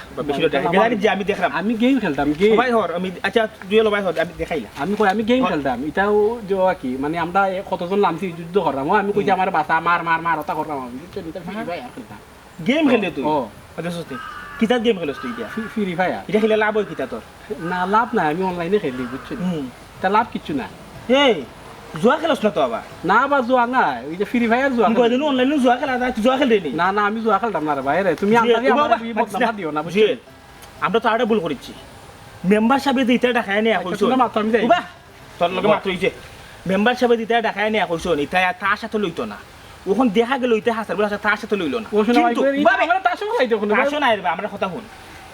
না, গ্যালারি যা, আমি দেখলাম। আমি গেম খেলতাম, গেম। সবাই হর, আমি, আচ্ছা, তুই হলো ভাই হর, আমি দেখাইলাম। আমি কই, আমি গেম হর। খেলতাম। ইটাও যে কি, মানে, আমরা এ কতজন নামছি, যুদ্ধ করলাম। ও, আমি কইছি, হুম। আমারে বাঁচা, মার, মার, মার, ওটা করলাম আমি, বুঝছো? ইটা ফ্রি ফায়ার খেলতাম। গেম খেলে তুই? ও। আচ্ছা, সত্যি। কিতার গেম খেলস তুই ইটা? Free, free fire. ইটা খেলে লাভ অয় কিতা তোর? না, লাভ নাই, আমি অনলাইনে খেলি, বুঝছো? হুম। তা লাভ কিচ্ছু না। এই, জুয়া খেলস না তো আবার? না বা, জুয়া না, ওই যে ফ্রি ফায়ার জুয়া আমি খেলি। কয়দিন অনলাইনে জুয়া খেলা যায়, তুই জুয়া খেললি নি? না, না, আমি জুয়া খেলতাম না রে ভাই, রে। তুমি যে, আন্তাজি ও বাবা, আমারে ই বদনাম মাতিস না। দিও না, বুঝছো? যে, আমরা তো আরে ভুল করিছি। মেম্বার সাবে যে ইতা ডাকায় নিয়া আচ্ছা, কইছো। তোমরা মাতো, আমি যাই। ও বা, তোর লগে মাতো অইছে। মেম্বার সাবে যে ইতা ডাকায় নিয়া কইছো, ইতা আর তার সাথে লইতো না। অখন দেখা গেল ইতা হাসার বলে হাসার, তার সাথে লইলো না। ও শোনা ভাই, কিন্তু, ইতা বাবা, আমরা তার সাথে খাইতে অখন, তার সাথে নাই রে বা, আমরা কথা হুন।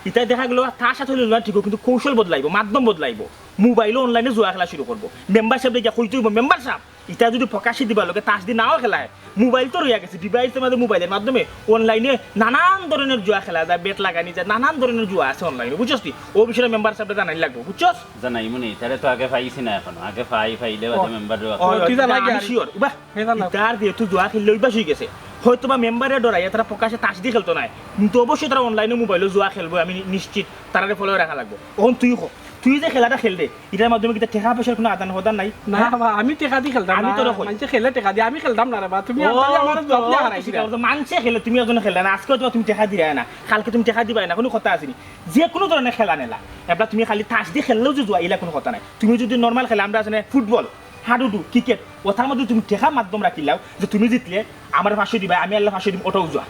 ইতা দেখা গেল তার সাথে লইলো না, ঠিক, কিন্তু কৌশল বদলাইবো, মাধ্যম বদলাইবো। মোবাইলো অনলাইনে জুয়া খেলা শুরু করবো। মেম্বার সাবরে গিয়া কইতে অইবো, "মেম্বার সাব, ইতা যদি প্রকাশ্যে দিবার লগে তাস দি নাও খেলায়, মোবাইল তো রইয়া গেছে, ডিভাইসের মাঝে মোবাইলের মাধ্যমে অনলাইনে নানান ধরনের জুয়া খেলা যায়, বেট লাগানি যায়, নানান ধরনের জুয়া আছে অনলাইনে, বুঝছস তুই? ও বিষয়ে মেম্বার সাবরে জানাই লাগবো, বুঝছস?" জানাই মনে, তারে তো আগে পাইছি না এখনো, আগে পাই, পাইলে বাদে ও। মেম্বাররে ও, তুই জানাই আমি গিয়া। শিওর, উবা। হে জানাই। ইতার যেহেতু জুয়া খেললে অভ্যাস অই গেছে, হয়তো বা মেম্বাররে ডরাইয়া তারা প্রকাশ্যে তাস দি খেলতো নায়, কিন্তু অবশ্যই তারা অনলাইনে মোবাইলো জুয়া খেলবো, আমি নি-, নিশ্চিত। তারারে ফলো রাখা লাগবো। অখন তুই ক, তুই যে খেলাটা খেলরে, ইটার মাধ্যমে কিতা টেকা পয়সার কোনো আদান প্রদান নাই? না হ্যাঁ? বা, আমি টেকা দি খেলতাম আমি না। তোরে কই। মানষে খেলে টেকা দি, আমি খেলতাম না রে বা। তুমি ও, আন্তাজি আমারে তো, জুয়াত নিয়া হারাই দিলায়। মানষে খেলে, তুমি একজনে খেললায় না, আজকে হয়তো তুমি টেকা দিলায় না, কালকে তুমি টেকা দিবায় না, কোনো কথা আছে নি? যে কোনো ধরনের খেলা নেলা, এবার তুমি খালি তাস দি খেললেও যে জুয়া, ইলা কোনো কথা নাই। তুমি যদি নরমাল খেলা, আমরা আছে না ফুটবল, হাডুডু, ক্রিকেট, ওটার মধ্যে তুমি টেকার মাধ্যম রাখিলাও যে তুমি জিতলে আমার পাঁচশো দিবায়, আমি আল্লাহ পাঁচশো দিমু, ওটাও জুয়া।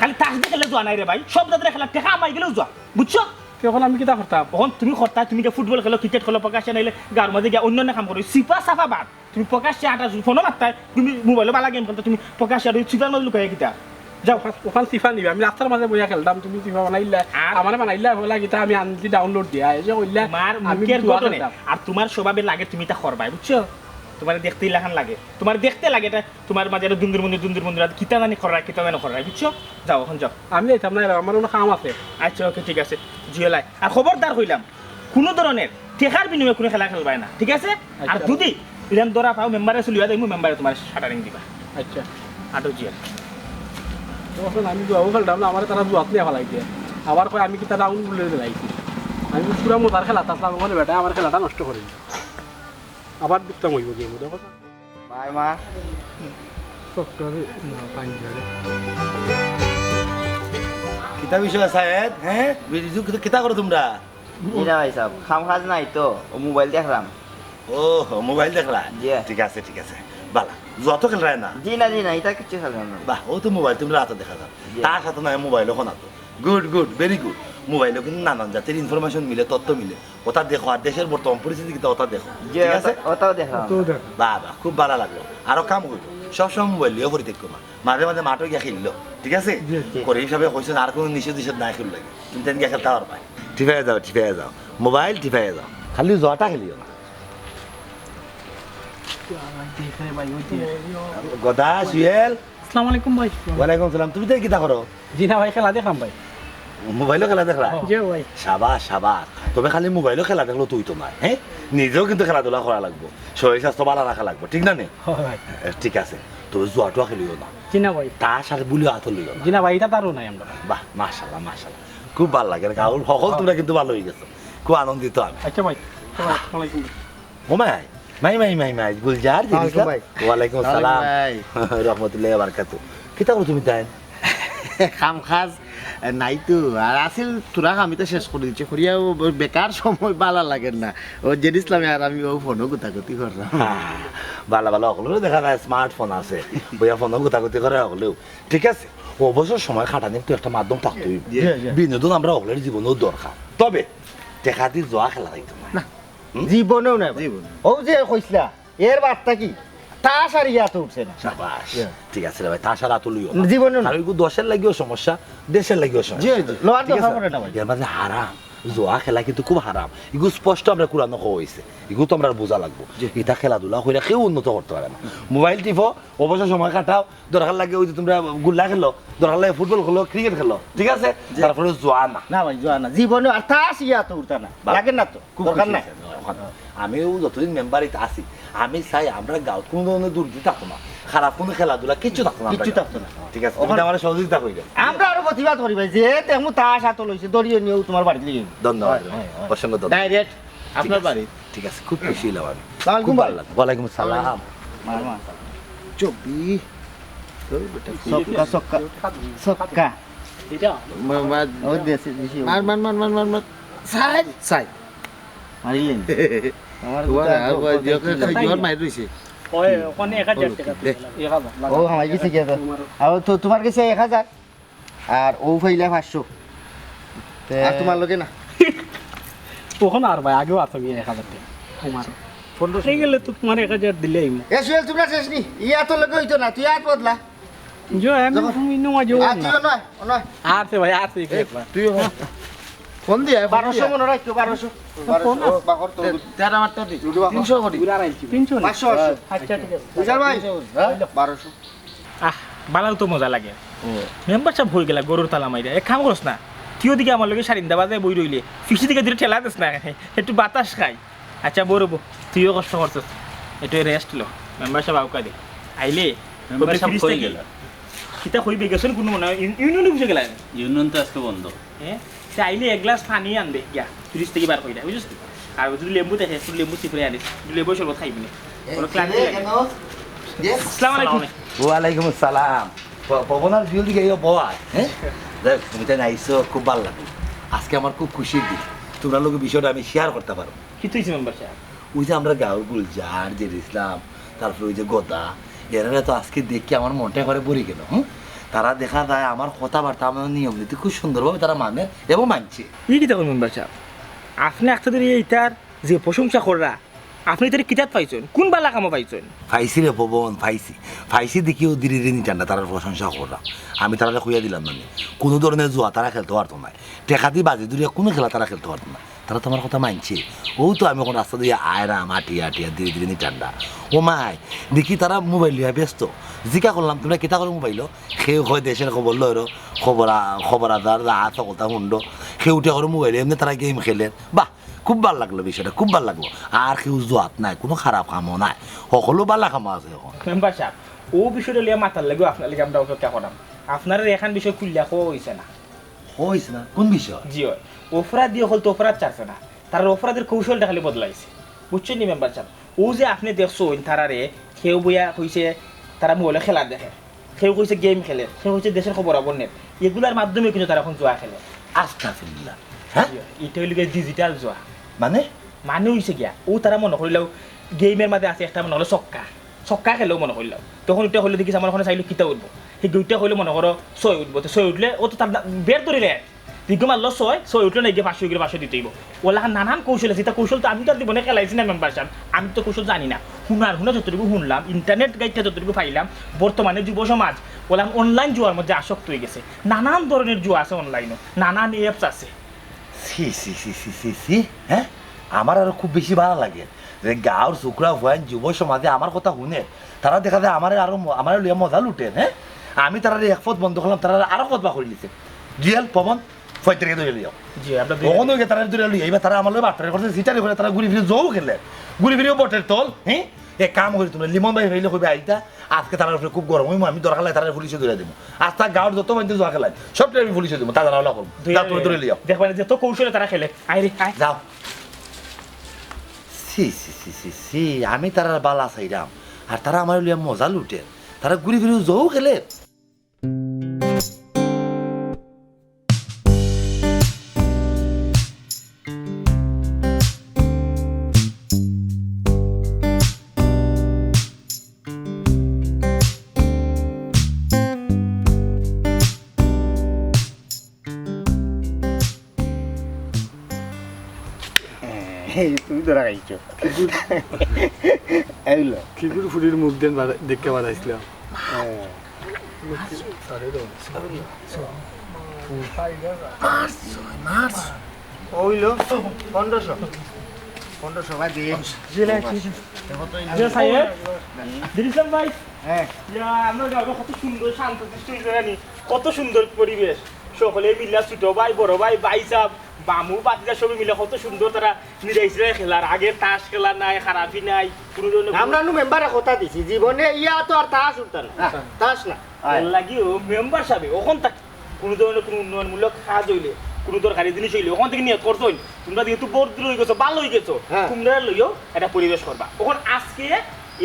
খালি তাস দি খেললে জুয়া নায় রে ভাই, সব জাতের খেলা টেকা হামাই গেলেও জুয়া, বুঝছো? তে অখন আমি কিতা করতাম? অখন তুমি করতায়, তুমি গিয়া ফুটবল খেলো, ক্রিকেট খেলো, প্রকাশ্যে নাইলে গাঁওর মাঝে গিয়া অন্যান্য কাম করো, চিপা চাপা বাদ। তুমি প্রকাশ্যে আটা ফোনো মারতায়, তুমি মোবাইলো বালা গেম খেলতায়, তুমি প্রকাশ্যে আর ওই চিপার মাঝে লুকাইয়া কিতা? যাও। ওখান, ওখান চিপা নিবে, আমি রাস্তার মাঝে বইয়া খেলতাম, তুমি চিপা বানাইলা, আর? আমারে বানাইলা, বলা কিতা আমি আনছি ডাউনলোড দিয়া, এসে কইলা, তোমার আমি মুখের জুয়া গঠনে খেলতাম। আর তোমার স্বভাবে লাগে তুমি ইতা করবায়, বুঝছো? তোমার দেখতে ইলাখান লাগে, তোমার দেখতে লাগে ইটা তোমার মাঝে একটা দুন্দুর মুন্দুর, দুন্দুর মুন্দুর, আর কিতা জানি কররায়, কিতা জানি কররায়, বুঝছো? যাও, অখন যাও। আমি যাইতাম না, আমার অনো কাম আছে। আচ্ছা, ওকে, ঠিক আছে, জিওলাই। আর খবরদার কইলাম, কোনো ধরনের টেকার বিনিময়ে কোনো খেলা খেলবায় না, ঠিক আছে? আর আচ্ছা। যদি ইলান ধরা পাও, মেম্বারে চলিয়া যাইমু, মেম্বারে তোমার শাটারিং দিবা। আচ্ছা। আটো জিয়া। তখন আমি জুয়াও খেলতাম না, আমারে তারা জুয়াত নিয়া ফালাই দিয়ে। আবার কয় আমি কিতা ডাউন বুলে দিলাইছি। আমি পুরা মজার খেলাত আছলাম, ওখানে বেটায় আমার খেলাটা নষ্ট করে দিল। আবার ঢুকতাম অইবো গেমো, দেখো। বাই মা। সফটওয়্যার না, পাঞ্জাবে। কিতা বিষয় সাহেব, হ্যাঁ? বিজু, কিতা, কিতা করো তোমরা? জি না ভাই সাহেব, কাম কাজ নাই তো, ও মোবাইল দেখরাম। ও, মোবাইল দেখরায়? জি। ঠিক আছে, ঠিক আছে। বালা, জুয়া তো খেলরায় না? জি না, জি না, ইতা কিচ্ছু খেলরাম না। বাহ, ও তো মোবাইল তোমরা আতো দেখা যার। জি। তাস আতো নায়, মোবাইল অখন আতো। Good, good, very good। মোবাইলো কিন্তু নানান জাতির ইনফরমেশন মিলে, তথ্য মিলে। ওটা দেখো, আর দেশের বর্তমান পরিস্থিতি কিতা ওটা দেখো। জি, ঠিক আছে? ওটা, ওটাও দেখরাম। ওটাও দেখো। বাহ, বাহ, খুব বালা লাগলো। আরো কাম করো, সবসময় মোবাইল লইয়া পড়ি থাকো না। মাঝে মাঝে মাঠো গিয়া খেললো, ঠিক আছে? জি, জি। করে হিসাবে কইছেন আর কোনো নিষেধ নিষেধ নাই খেললে। তুমি তেন গিয়া খেলতা পারবায়। টিপাইয়া যাও, টিপাইয়া যাও। মোবাইল টিপাইয়া যাও। খালি জুয়াটা খেলিও না। গদা, সুয়েল। আসসালামু আলাইকুম ভাই। ওয়ালাইকুম সালাম। তুমি তো কিতা করো? জি না ভাই, খেলা দেখরাম ভাই। মোবাইলো খেলা দেখরায়? জি ভাই। সাবাস, সাবাস। তবে খালি মোবাইলো খেলা দেখলে তো অইতো নায়, হ্যাঁ? নিজেও কিন্তু খেলাধুলা করা লাগবো, শরীর স্বাস্থ্য বালা রাখা লাগবো, ঠিক না নি? হয় ভাই। এ, ঠিক আছে, তবে জুয়া টুয়া খেলিও না। জি না ভাই। তাস আর বুলি আতো লইও না। জি না ভাই, ইতা তারও নাই আমরা। বাহ, মাশাআল্লাহ, মাশাআল্লাহ। খুব ভালা লাগে, গাঁওর হকল তুমরা কিন্তু ভালা অইগেছো। খুব আনন্দিত আমি। আচ্ছা ভাই, আচ্ছা ভাই, আসসালামু আলাইকুম। ও মাই, মাই, মাই, মাই, মাই, গুলজার, আসসালামু আলাইকুম ভাই। ওয়ালাইকুম আসসালাম। আসসালামু আলাইকুম ভাই। রহমতুল্লাহি ওয়া বারাকাতুহু। কিতা করো তুমি তাই? কাম কাজ নাই তো, আর আছিল তোরা আমি তো শেষ করি দিছি, করিয়া ও বেকার সময় ভালা লাগে না। ও জেড ইসলামে আর আমি ও ফোনও গুতাগুতি করলাম। হ্যাঁ, ভালা ভালা হকলরে দেখা যায় স্মার্টফোন আছে, বইয়া ফোনও গুতাগুতি করে হকলেও। ঠিক আছে, অবসর সময় কাটানির তো একটা মাধ্যম থাকতই। জি, জি। বিনোদন আমরা হকলর জীবনেও দরকার, তবে টেকা দি জুয়া খেলা যাইতো না। না। হুম? জীবনেও না ভাই। জীবনে। ও যে কইছলা, এর বার্তা কি? তাস আর ইয়াত উঠছে না। সাবাস। জি। ঠিক আছে রে ভাই, তাস আর আতো লইও না। জীবনেও না। আর ওইগু দশের লাগিও সমস্যা, দেশের লাগিও সমস্যা। জি, জি। লওয়ার ঠিক দরকার আছে? পড়ে না ভাই। এর মাঝে হারাম, জুয়া খেলা কিন্তু খুব হারাম। ইগু স্পষ্ট আমরা কোরআনো কওয়া অইছে। ইগু তো আমরা বুঝা লাগবো। জি। ইতা খেলাধুলা কইরা কেউ উন্নত করতে পারে না। মোবাইল টিপো, অবসর সময় কাটাও, দরকার লাগে ওই যে তুমরা গুল্লা খেলো, দরকার লাগে ফুটবল খেলো, ক্রিকেট খেলো, ঠিক আছে? জি। তারপরে জুয়া না। না ভাই, জুয়া না। জীবনে আর তাস ইয়াত উঠতা না। বাহ। লাগে না তো। খুব দরকার খুশি নাই। অইছি আমি। অখন আমিও যতদিন মেম্বার ইতা আছি, আমি চাই আমরা গাঁওত কোনো ধরনের দুর্নীতি থাকতো না, খারাপ কোনো খেলাধুলা কিচ্ছু থাকতো না আমরা কিচ্ছু গাঁওত। থাকতো না। ঠিক আছে, তুমি অখন তো আমার সহযোগিতা করিবে। আমরা আরো প্রতিবাদ করি ভাই, যে তেমন তাস আতো লইছে, দড়িয়ে নিয়েও তোমার বাড়িতে নিয়ে যাবে। ধন্যবাদ। হয়, হয়, হয়। অসংখ্য ধন্যবাদ। ডাইরেক্ট ঠিক আপনার আছে, বাড়ি। ঠিক আছে, খুব খুশি হইলাম আমি। সালাম আলাইকুম খুব ভাই। ভালো লাগলো। ওয়ালাইকুম সালাম। মার, মার। চব্বিশ। ওই বেটা। ছক্কা, ছক্কা, ছক্কা। এটা? মা-, মা-, ওই দেশে, দেশে। মার, মার, মার, মার, মার, মার। Side, side. মারিলেন। আমার ওয়া, গোটা আর ওয়া, গোটা জোয়ার, কি জোয়ার লাগে? মাইর রইছে। ওই, ওখানে এক হাজার টাকা দে। তুলে দিলাম। এক হাজার। ও, আমার গেছে কি আছে? আর তো, তোমার গেছে এক হাজার। আর ও পাইলা পাঁচশো। তে আর তোমার লগে না? ওখানে আর ভাই, আগেও আতো গিয়া এক হাজার টাকা। তোমার। পনেরোশো। এই গেলে তো তোমার এক হাজার দিলেই মো। এ সুহেল, তোমরা শেষ নি? ইয়া তো লগে হইতো না, তুই আর বদলা। যো, আমি যখন তুমি নো আজো আর না। তুইও নয়, ও নয়। আর সে ভাই, আর সে এই, একবার। তুইও নয়। ফোন দিয়া, ফোন বারোশো দিয়া। মনে রাখতো, বারোশো। বারোশো, ফোন ও, বাকর তো। তে-, তেরো আমার তো দি। লুডু বাকর। তিনশো করি। তিনশো না? পাঁচশো, পাঁচশো। আচ্ছা, ঠিক আছে। বুঝার ভাই? তিনশো করি, হ্যাঁ? বারোশো। আহ, বালাও তো মজা লাগে। ও। মেম্বার সাব হই গেলা, গরুর তালা মাইরা। এক কাম করস না, তুইও দিকে আমার লগে সারিন্দা বাজায় বই রইলে, পিছি দিকে দুইটা ঠেলা দিস না, একটু বাতাস খাই। আচ্ছা, বড় বউ, তুইও কষ্ট করছস, একটু রেস্ট ল। মেম্বার সাব আউকা দে। আইলে, মেম্বার সাব কই গেলা? কিতা কইবে গেছইন কোনো মনে হয়? ইউনিয়ন অফিসে গেলা? ইউনিয়ন তো আজকে বন্ধ। হ্যাঁ? তে আইলে এক গ্লাস পানি আনবে, গিয়া, ফ্রিজ থাকি বার কইরা, বুঝছস নি? আর যদি লেবু থাকে, একটু লেবু চিপড়ে আনিস, একটু লেবু শরবত খাইবি নে। এ, বড় ক্লান্তি লাগে। আসসালামু আলাইকুম। ওয়ালাইকুম আসসালাম। প-, পবন আর জুয়েল দিকে এই বওয়া, হ্যাঁ? দেখ, তুমি তাই আইছো, খুব ভালা লাগলো। আজকে আমার খুব খুশির দিন। তোমরা লগে বিষয়টা আমি শেয়ার করতে পারো। কিতা অইছে মেম্বার সাব? ওই যে আমরা গাঁওর গুলজার, জেড ইসলাম, তারপরে ওই যে গদা, এরা তো আজকে দেখি আমার মনটা একেবারে ভরি গেল। হুম? তারা দেখা যায় আমার কথাবার্তা, আমার নিয়ম নীতি খুব সুন্দরভাবে তারা মানে এবং মানছে। ই কিতা কইন মেম্বার সাব? আপনে একটা ধরে ইতার যে প্রশংসা কররা, আপনে ইতারে কিতাত পাইছইন? কোন বালা কামো পাইছইন? পাইছি রে পবন, পাইছি। পাইছি দেখিও ধীরে ধীরে নিটান্ডা তারার প্রশংসা করলাম। আমি তারারে কইয়া দিলাম মানে, কোনো ধরনের জুয়া তারা খেলতে পারতো না। টেকা দি বাজি ধরিয়া কোনো খেলা তারা খেলতে পারতো না। তারা তো আমার কথা মানছে। ও তো আমি অখন রাস্তা দিয়া আইরাম, আটিয়া আটিয়া ধীরে ধীরে নিটান্ডা। ও মাই, দেখি তারা মোবাইল লইয়া ব্যস্ত। জিকা করলাম, "তোমরা কিতা করো মোবাইলো?" কেউ কয় দেশের খবর লইরো, খবর আ-, খবর আধার, যা আছে কথা হুনরো। কেউ উঠে করো মোবাইলে, এমনে তারা গেম খেলের। বাহ, খুব ভালা লাগলো বিষয়টা, খুব ভালা লাগলো। আর কেউ জুয়াত নাই, কোনো খারাপ কামও নাই, হকলো ভালা কামও আছে অখন। মেম্বার সাব, ও বিষয়টা লইয়া মাতার লাগিও আপনার লগে আমরা অপেক্ষা করাম। আপনারে এখান বিষয় খুলিয়া কওয়া অইছে না। কইস না, কোন বিষয়? জি অয়। অপরাধী অকল তো অপরাধ ছাড়ছে না, তারার অপরাধের কৌশলটা খালি বদলাইছে। বুঝছইন নি মেম্বার সাব? ও যে আপনে দেখছইন তারারে, কেউ বইয়া কইছে তারা মোবাইলো খেলা দেখে, কেউ কইছে গেম খেলে, কেউ কইছে দেশের খবর আবর নেন, এগুলার মাধ্যমে কিন্তু তারা অখন জুয়া খেলে। আস্তাগফিরুল্লাহ। হ্যাঁ? জি অয়। ইটা অইলো গিয়া ডিজিটাল জুয়া। মানে? মানে অইছে গিয়া, ও তারা মনো করিলাও গেমের মাঝে আছে একটা মনো করো ছক্কা, ছক্কা খেলেও মনো করিলাও, তখন ওইটা হইলে দেখিস আমার ওখানে চাইলে কিতা উঠবো, সেই দুইটা হইলে মনো করো ছয় উঠবো, তো ছয় উঠলে ও তো তার না-, বের ধরে রে, দিগ্গ মারলো ছয়, ছয় উঠলে না গিয়ে পাঁচশো, গিয়ে পাঁচশো দিতে হইব। ওলা নানান কৌশল আছে, এটা কৌশল তো আমি তো আর জীবনে খেলাইছি না মেম্বার সাব, আমি তো কৌশল জানি না। হুনার হুনা যতটুকু হুনলাম, ইন্টারনেট গাইডটা যতটুকু পাইলাম, বর্তমানে যুব সমাজ ওলা অনলাইন জুয়ার মধ্যে আসক্ত হয়ে গেছে। নানান ধরনের জুয়া আছে অনলাইনে, নানান অ্যাপস আছে। ছি, ছি, ছি, ছি, ছি, ছি, হ্যাঁ? আমার আরো খুব বেশি ভালা লাগে যে গাঁওর ছোকরা ফুয়াইন যুব সমাজে আমার কথা হুনে, তারা দেখা যায় আমারে আরো ম-, আমারে লইয়া মজা লুটের, হ্যাঁ? আমি তারারে এক পথ বন্ধ করলাম, তারা আরো পথ বার করি নিছে। জুয়েল, পবন, ফয় তারিখে ধরে লইয়া। জি, আমরা দুই কখনো গিয়ে তারা ধরে লইয়া, এবার তারা আমার লগে বাটপারি করছে, সিটারি করে তারা ঘুরি ফিরে জৌ খেলে, ঘুরি ফিরেও বটের তল, হ্যাঁ? এক কাম করি, তুমরা লিমন ভাইরে পাইলে কইবা আইতা, আজকে তারার উপরে খুব গরম অইমু, আমি দরকার লাগে তারারে পুলিশে ধরাই দিমু। আস্তা গাঁওর যত মাইনষে জুয়া খেলায়, সবটারে আমি পুলিশে দিমু, তারা অলা করমু। দেখবায় না, যত কৌশলে তারা খেলে। আয় রে, আয়। যাও। ছি, ছি, ছি, ছি, ছি, আমি তারার বালা চাইরাম, আর তারা আমারে লইয়া মজা লুটের। তারা ঘুরি ফিরি জুয়াও খেলের। এই, তুমি ধরা খাইছো। এইলো। কিগুর ফুরির মুখ দেন বাড়া-, দেখতে বাড়াইছিলাম। হ্যাঁ। March, March. ওইলো পনেরোশো। পনেরোশো ভাই দিন। জি সাহেব, দিন ইসলাম ভাই। হ্যাঁ। ইয়া, আমরা গাঁওটা কত সুন্দর, শান্ত সৃষ্টি হইছে জানি। কত সুন্দর পরিবেশ। সকলে মিল্লা ছোট ভাই, বড় ভাই, ভাই সাহেব, বামু, বাতিজা সবে মিলে কত সুন্দর তারা মিলাই ছিলাই খেলার। আগে তাস খেলা নাই, খারাপি নাই, কোনো ধরনের আমরা নু মেম্বারে কথা দিছি, জীবনে ইয়া তো আর তাস উঠতা না। হ্যাঁ। তাস না। এর লাগিও মেম্বার সাহেব, ওখান থাকি কোনো ধরনের কোনো উন্নয়নমূলক কাজ হইলে, কোনো দরকারি জিনিস হইলে, ওখান থেকে নিয়ত করছইন। তোমরা যেহেতু বড় দূর হয়ে গেছো, ভালো হয়ে গেছো, হ্যাঁ। তোমরা লইও একটা পরিবেশ করবা। ওখান আজকে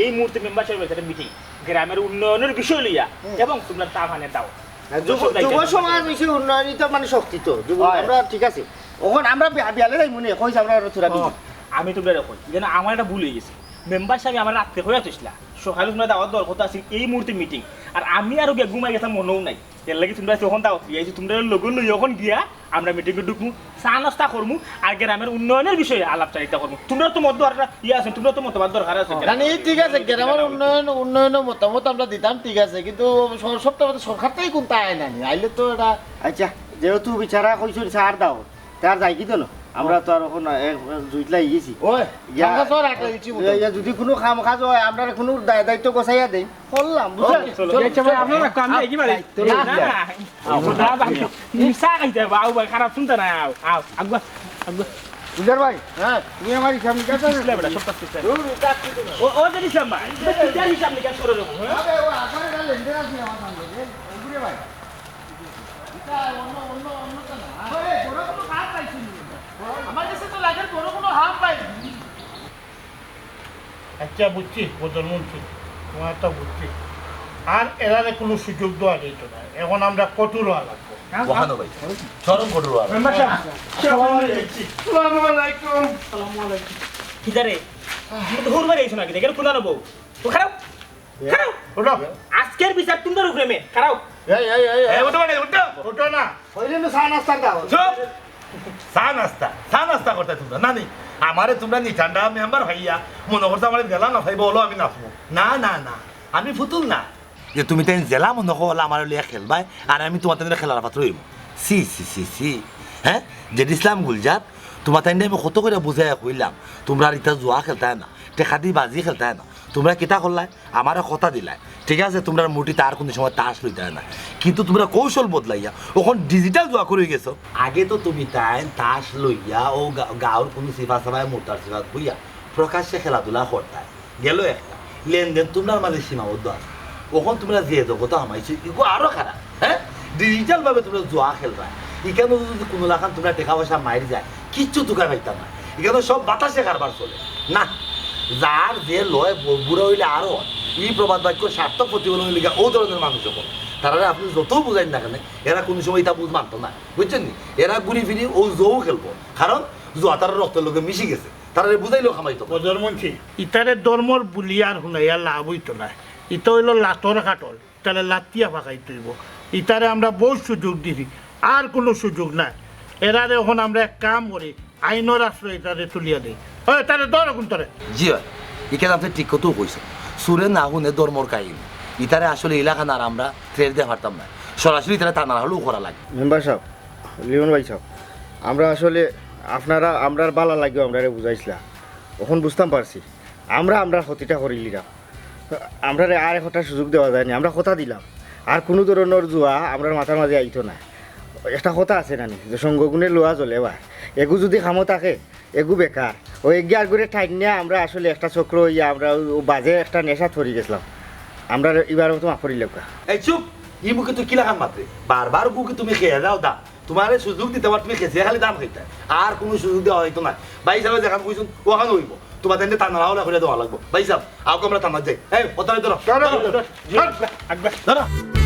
এই মুহূর্তে মেম্বার সাহেব একটা মিটিং, গ্রামের উন্নয়নের বিষয় লইয়া, হুম। এবং তোমরা তা মানে দাও। হ্যাঁ, যুব, যুব সমাজ হইছে উন্নয়নই তো মানে শক্তি তো। যুব, হয়। আমরা ঠিক আছে। ওখান আমরা বিয়া-, বিয়ালে যাই মনে, কইছে আমরা আরো থুড়া ও, বিজি। আমি তোমরা কই, যেন আমার একটা ভুল হয়ে গেছে। মেম্বার সাহেব আমার রাত্রে কইয়া থইছিলা, সকালে তোমরা দাওয়াত দেওয়ার কথা আছিল, এই মুহূর্তে মিটিং। আর আমি আরো গিয়া ঘুমাই গেতাম মনেও নাই। এর লাগি তোমরা যখন দাওয়াত লইয়া আইছো, তোমরা লগে লই ওখান গিয়া আমরা মিটিংয়ে ঢুকমু, চা নাস্তা করমু, আর গ্রামের উন্নয়নের বিষয়ে আলাপচারিতা করমু। তোমরা তো মত দরকার ইয়ে আছে, তোমরা তো মতবাদ দরকার আছে। না, না, এই ঠিক আছে, গ্রামের উন্নয়ন, উন্নয়নের মতামত আমরা দিতাম, ঠিক আছে, কিন্তু স-, সব তো আমাদের সরকার থেকে কোনটা আয় না নি, আইলে তো এটা আচ্ছা, যেহেতু বিচারা কইছইন সার দাও, তার যাই কি তো না? আমরা তো আর এখন, এ, জুইতলাই গেছি। ওই, ইয়া, খামখা চল, একটা ইচ্ছি মতো। ইয়া, যদি কোনো খাম কাজ হয়, আমরা কোনো দায়-, দায়িত্ব গোছাইয়া দেই। করলাম, বুঝলেন? ওকে, চলো। চলো, আচ্ছা ভাই, চলো। আপনারা রাখো, আমি আপ-, এগিয়ে বাড়ি। না, না, না। আও, না, ভাই, নিশা খাইতে হবে, আও ভাই, খারাপ শুনতে না, আও, আও, আগুয়া, আগুয়া। বুঝার ভাই, হ্যাঁ, তুমি আমার হিসাব নিকাশ আছে? বুঝলে বেটা, সব কাজ করতে হবে। দূর, তা কি তুমি? ও, ও যে নিশা ভাই, তুমি কিতার হিসাব নিকাশ করে দেবো, হ্যাঁ? আরে, ও আগে একটা লেনদেন আছে আমার সঙ্গে, এই, এই ঘুরে ভাই। এটা অন্য, অন্য, অন্য তো না। আরে, বড় কোনো কাম পাইছি নি। আমার কাছে তো লাগে বড় কোনো হাম পাইছি। আচ্ছা, বুঝছি, বদরমুন্সি, তোমার তো বুঝছি। আর এরারে কোনো সুযোগ দেওয়া যাইতো না। এখন আমরা কঠোর হওয়া লাগবো। ওখানে ভাই, চরম কঠোর হওয়া লাগবো। মেম্বার সাহেব, আসসালামু আলাইকুম। আসসালামু আলাইকুম। আসসালামু আলাইকুম। কিতারে? তুমি তো হুড় মারি আইছো নাকি? দেখে খুদা নেবো। তো খারাপ। খাড়াও। উঠো। আজকের বিচার তোমরার উপরে মে। খাড়াও। এই, এই, এই, এই। এই, উঠো মানে, উঠো। উঠো না। হইলে না চা নাস্তার দাও। চুপ। চা নাস্তা, চা নাস্তা করতে তোমরা। না নি, আমারে তোমরা নিঠান্ডা মেম্বার হইয়া মনে করছো আমারে জেলা না চাইবো, হলো আমি নাচবো। না, না, না, আমি ফুতুল না। যে তুমি তাই জেলা মনে করো আমারে লইয়া খেলবায়, আর আমি তোমার তাই খেলার পাত্র হইব। সি, সি, সি, সি। হ্যাঁ? জেড ইসলাম গুলজার, তোমার তাই আমি কত করে বুঝাইয়া কইলাম, তোমরা আর ইতা জুয়া খেলতায় না, টেকা দি বাজি খেলতায় না। তোমরা কিতা করলায়? আমারে কথা দিলায়, ঠিক আছে, তোমরার মুঠিত আর কোনো সময় তাস লইতায় না, কিন্তু তোমরা কৌশল বদলাইয়া অখন ডিজিটাল জুয়া করি গেছো। আগে তো তুমি তাইন তাস লইয়া ও গা-, গাঁওর কোনো সিফা সাফায় মোটার সিফাত বইয়া প্রকাশ্যে খেলাধুলা করতায়, গেল একটা। লেনদেন তোমরার মাঝে সীমাবদ্ধ আছে। অখন তোমরা যে জগতো হামাইছো, ইগু আরো খারাপ। হ্যাঁ, ডিজিটাল ভাবে তোমরা জুয়া খেলবায়। ইখানো যদি কোনো লাখান তোমরা টেকা পয়সা মাইর যায়, কিচ্ছু তুকাই পাইতাম না। ইখানো সব বাতাসে কারবার চলে। না, যার যে লয়, ব-, বুড়া হইলে আরো হয়। এই প্রবাদ বাক্য সার্থক প্রতিফলন হইলে গিয়া ও ধরনের মানুষ যখন, তারারে আপনি যতও বুঝাইন না কেন, এরা কোনো সময় এটা বুঝ মানতো না, বুঝছেন নি? এরা ঘুরি ফিরি ও জুয়াও খেলবো, কারণ জুয়া তারা রক্তের লগে মিশি গেছে, তারারে বুঝাইলেও খামাইতো না। বদরমুন্সি, ইতারে ধর্মর বুলিয়ার হুনাইয়া লাভ হইতো না। ইতা হইল লাতর কাটল। তাহলে লাতিয়া ফাঁকাইতে হইব। ইতারে আমরা বহুত সুযোগ দিছি, আর কোনো সুযোগ নাই। এরারে এখন আমরা এক কাম করি, আইনর আশ্রয় ইতারে তুলিয়া দেই। ওই, তারে ধর এখন তারে। জি ভাই, ইখান আপনি ঠিক কথাও কইছেন। সুরে না হুনে ধর্মর কাহিনী। ইতারে আসলে এলাকা আর আমরা থ্রেট দিয়ে পারতাম না। সরাসরি ইতারে থানার হলেও করা লাগে। মেম্বার সাহেব, লিমন ভাই সাহেব, আমরা আসলে আপনারা, আমরার বালা লাগিও আমরারে বুঝাইছিলা। এখন বুঝতাম পারছি। আমরা, আমরার ক্ষতিটা করিলিরাম। আমরারে আর একটা সুযোগ দেওয়া যায়নি, আমরা কথা দিলাম। আর কোনো ধরনের জুয়া আমরার মাথার মাঝে আইতো না। একটা কথা আছে নানি, যে সঙ্গগুণে লোহা জ্বলে বা, এগু যদি কামো থাকে, এগু বেকার। ওই এগিয়ে আর ঘুরে ঠাইট নিয়া আমরা আসলে একটা চক্র অইয়া আমরা ওই, ও বাজে একটা নেশা ধরি গেছিলাম। আমরা এবার মতো মাফ করি লেখা। এই চুপ। ই মুখে তুই কিলাখান মাতরে? বারবার বুকে তুমি খেয়ে যাও দা। তোমারে সুযোগ দিতে পার, তুমি খেয়ে খালি দাম খাইতে। আর কোনো সুযোগ দেওয়া হইতো না। ভাই সাহেব যেখান কইছইন ওখান হইব। তোমার তাইলে থানা হাওলা করে দেওয়া লাগবো। ভাই সাহেব, আউক আমরা থানাত যাই। এই, ওতারে ধরো। ধরো, ধরো। ধরো।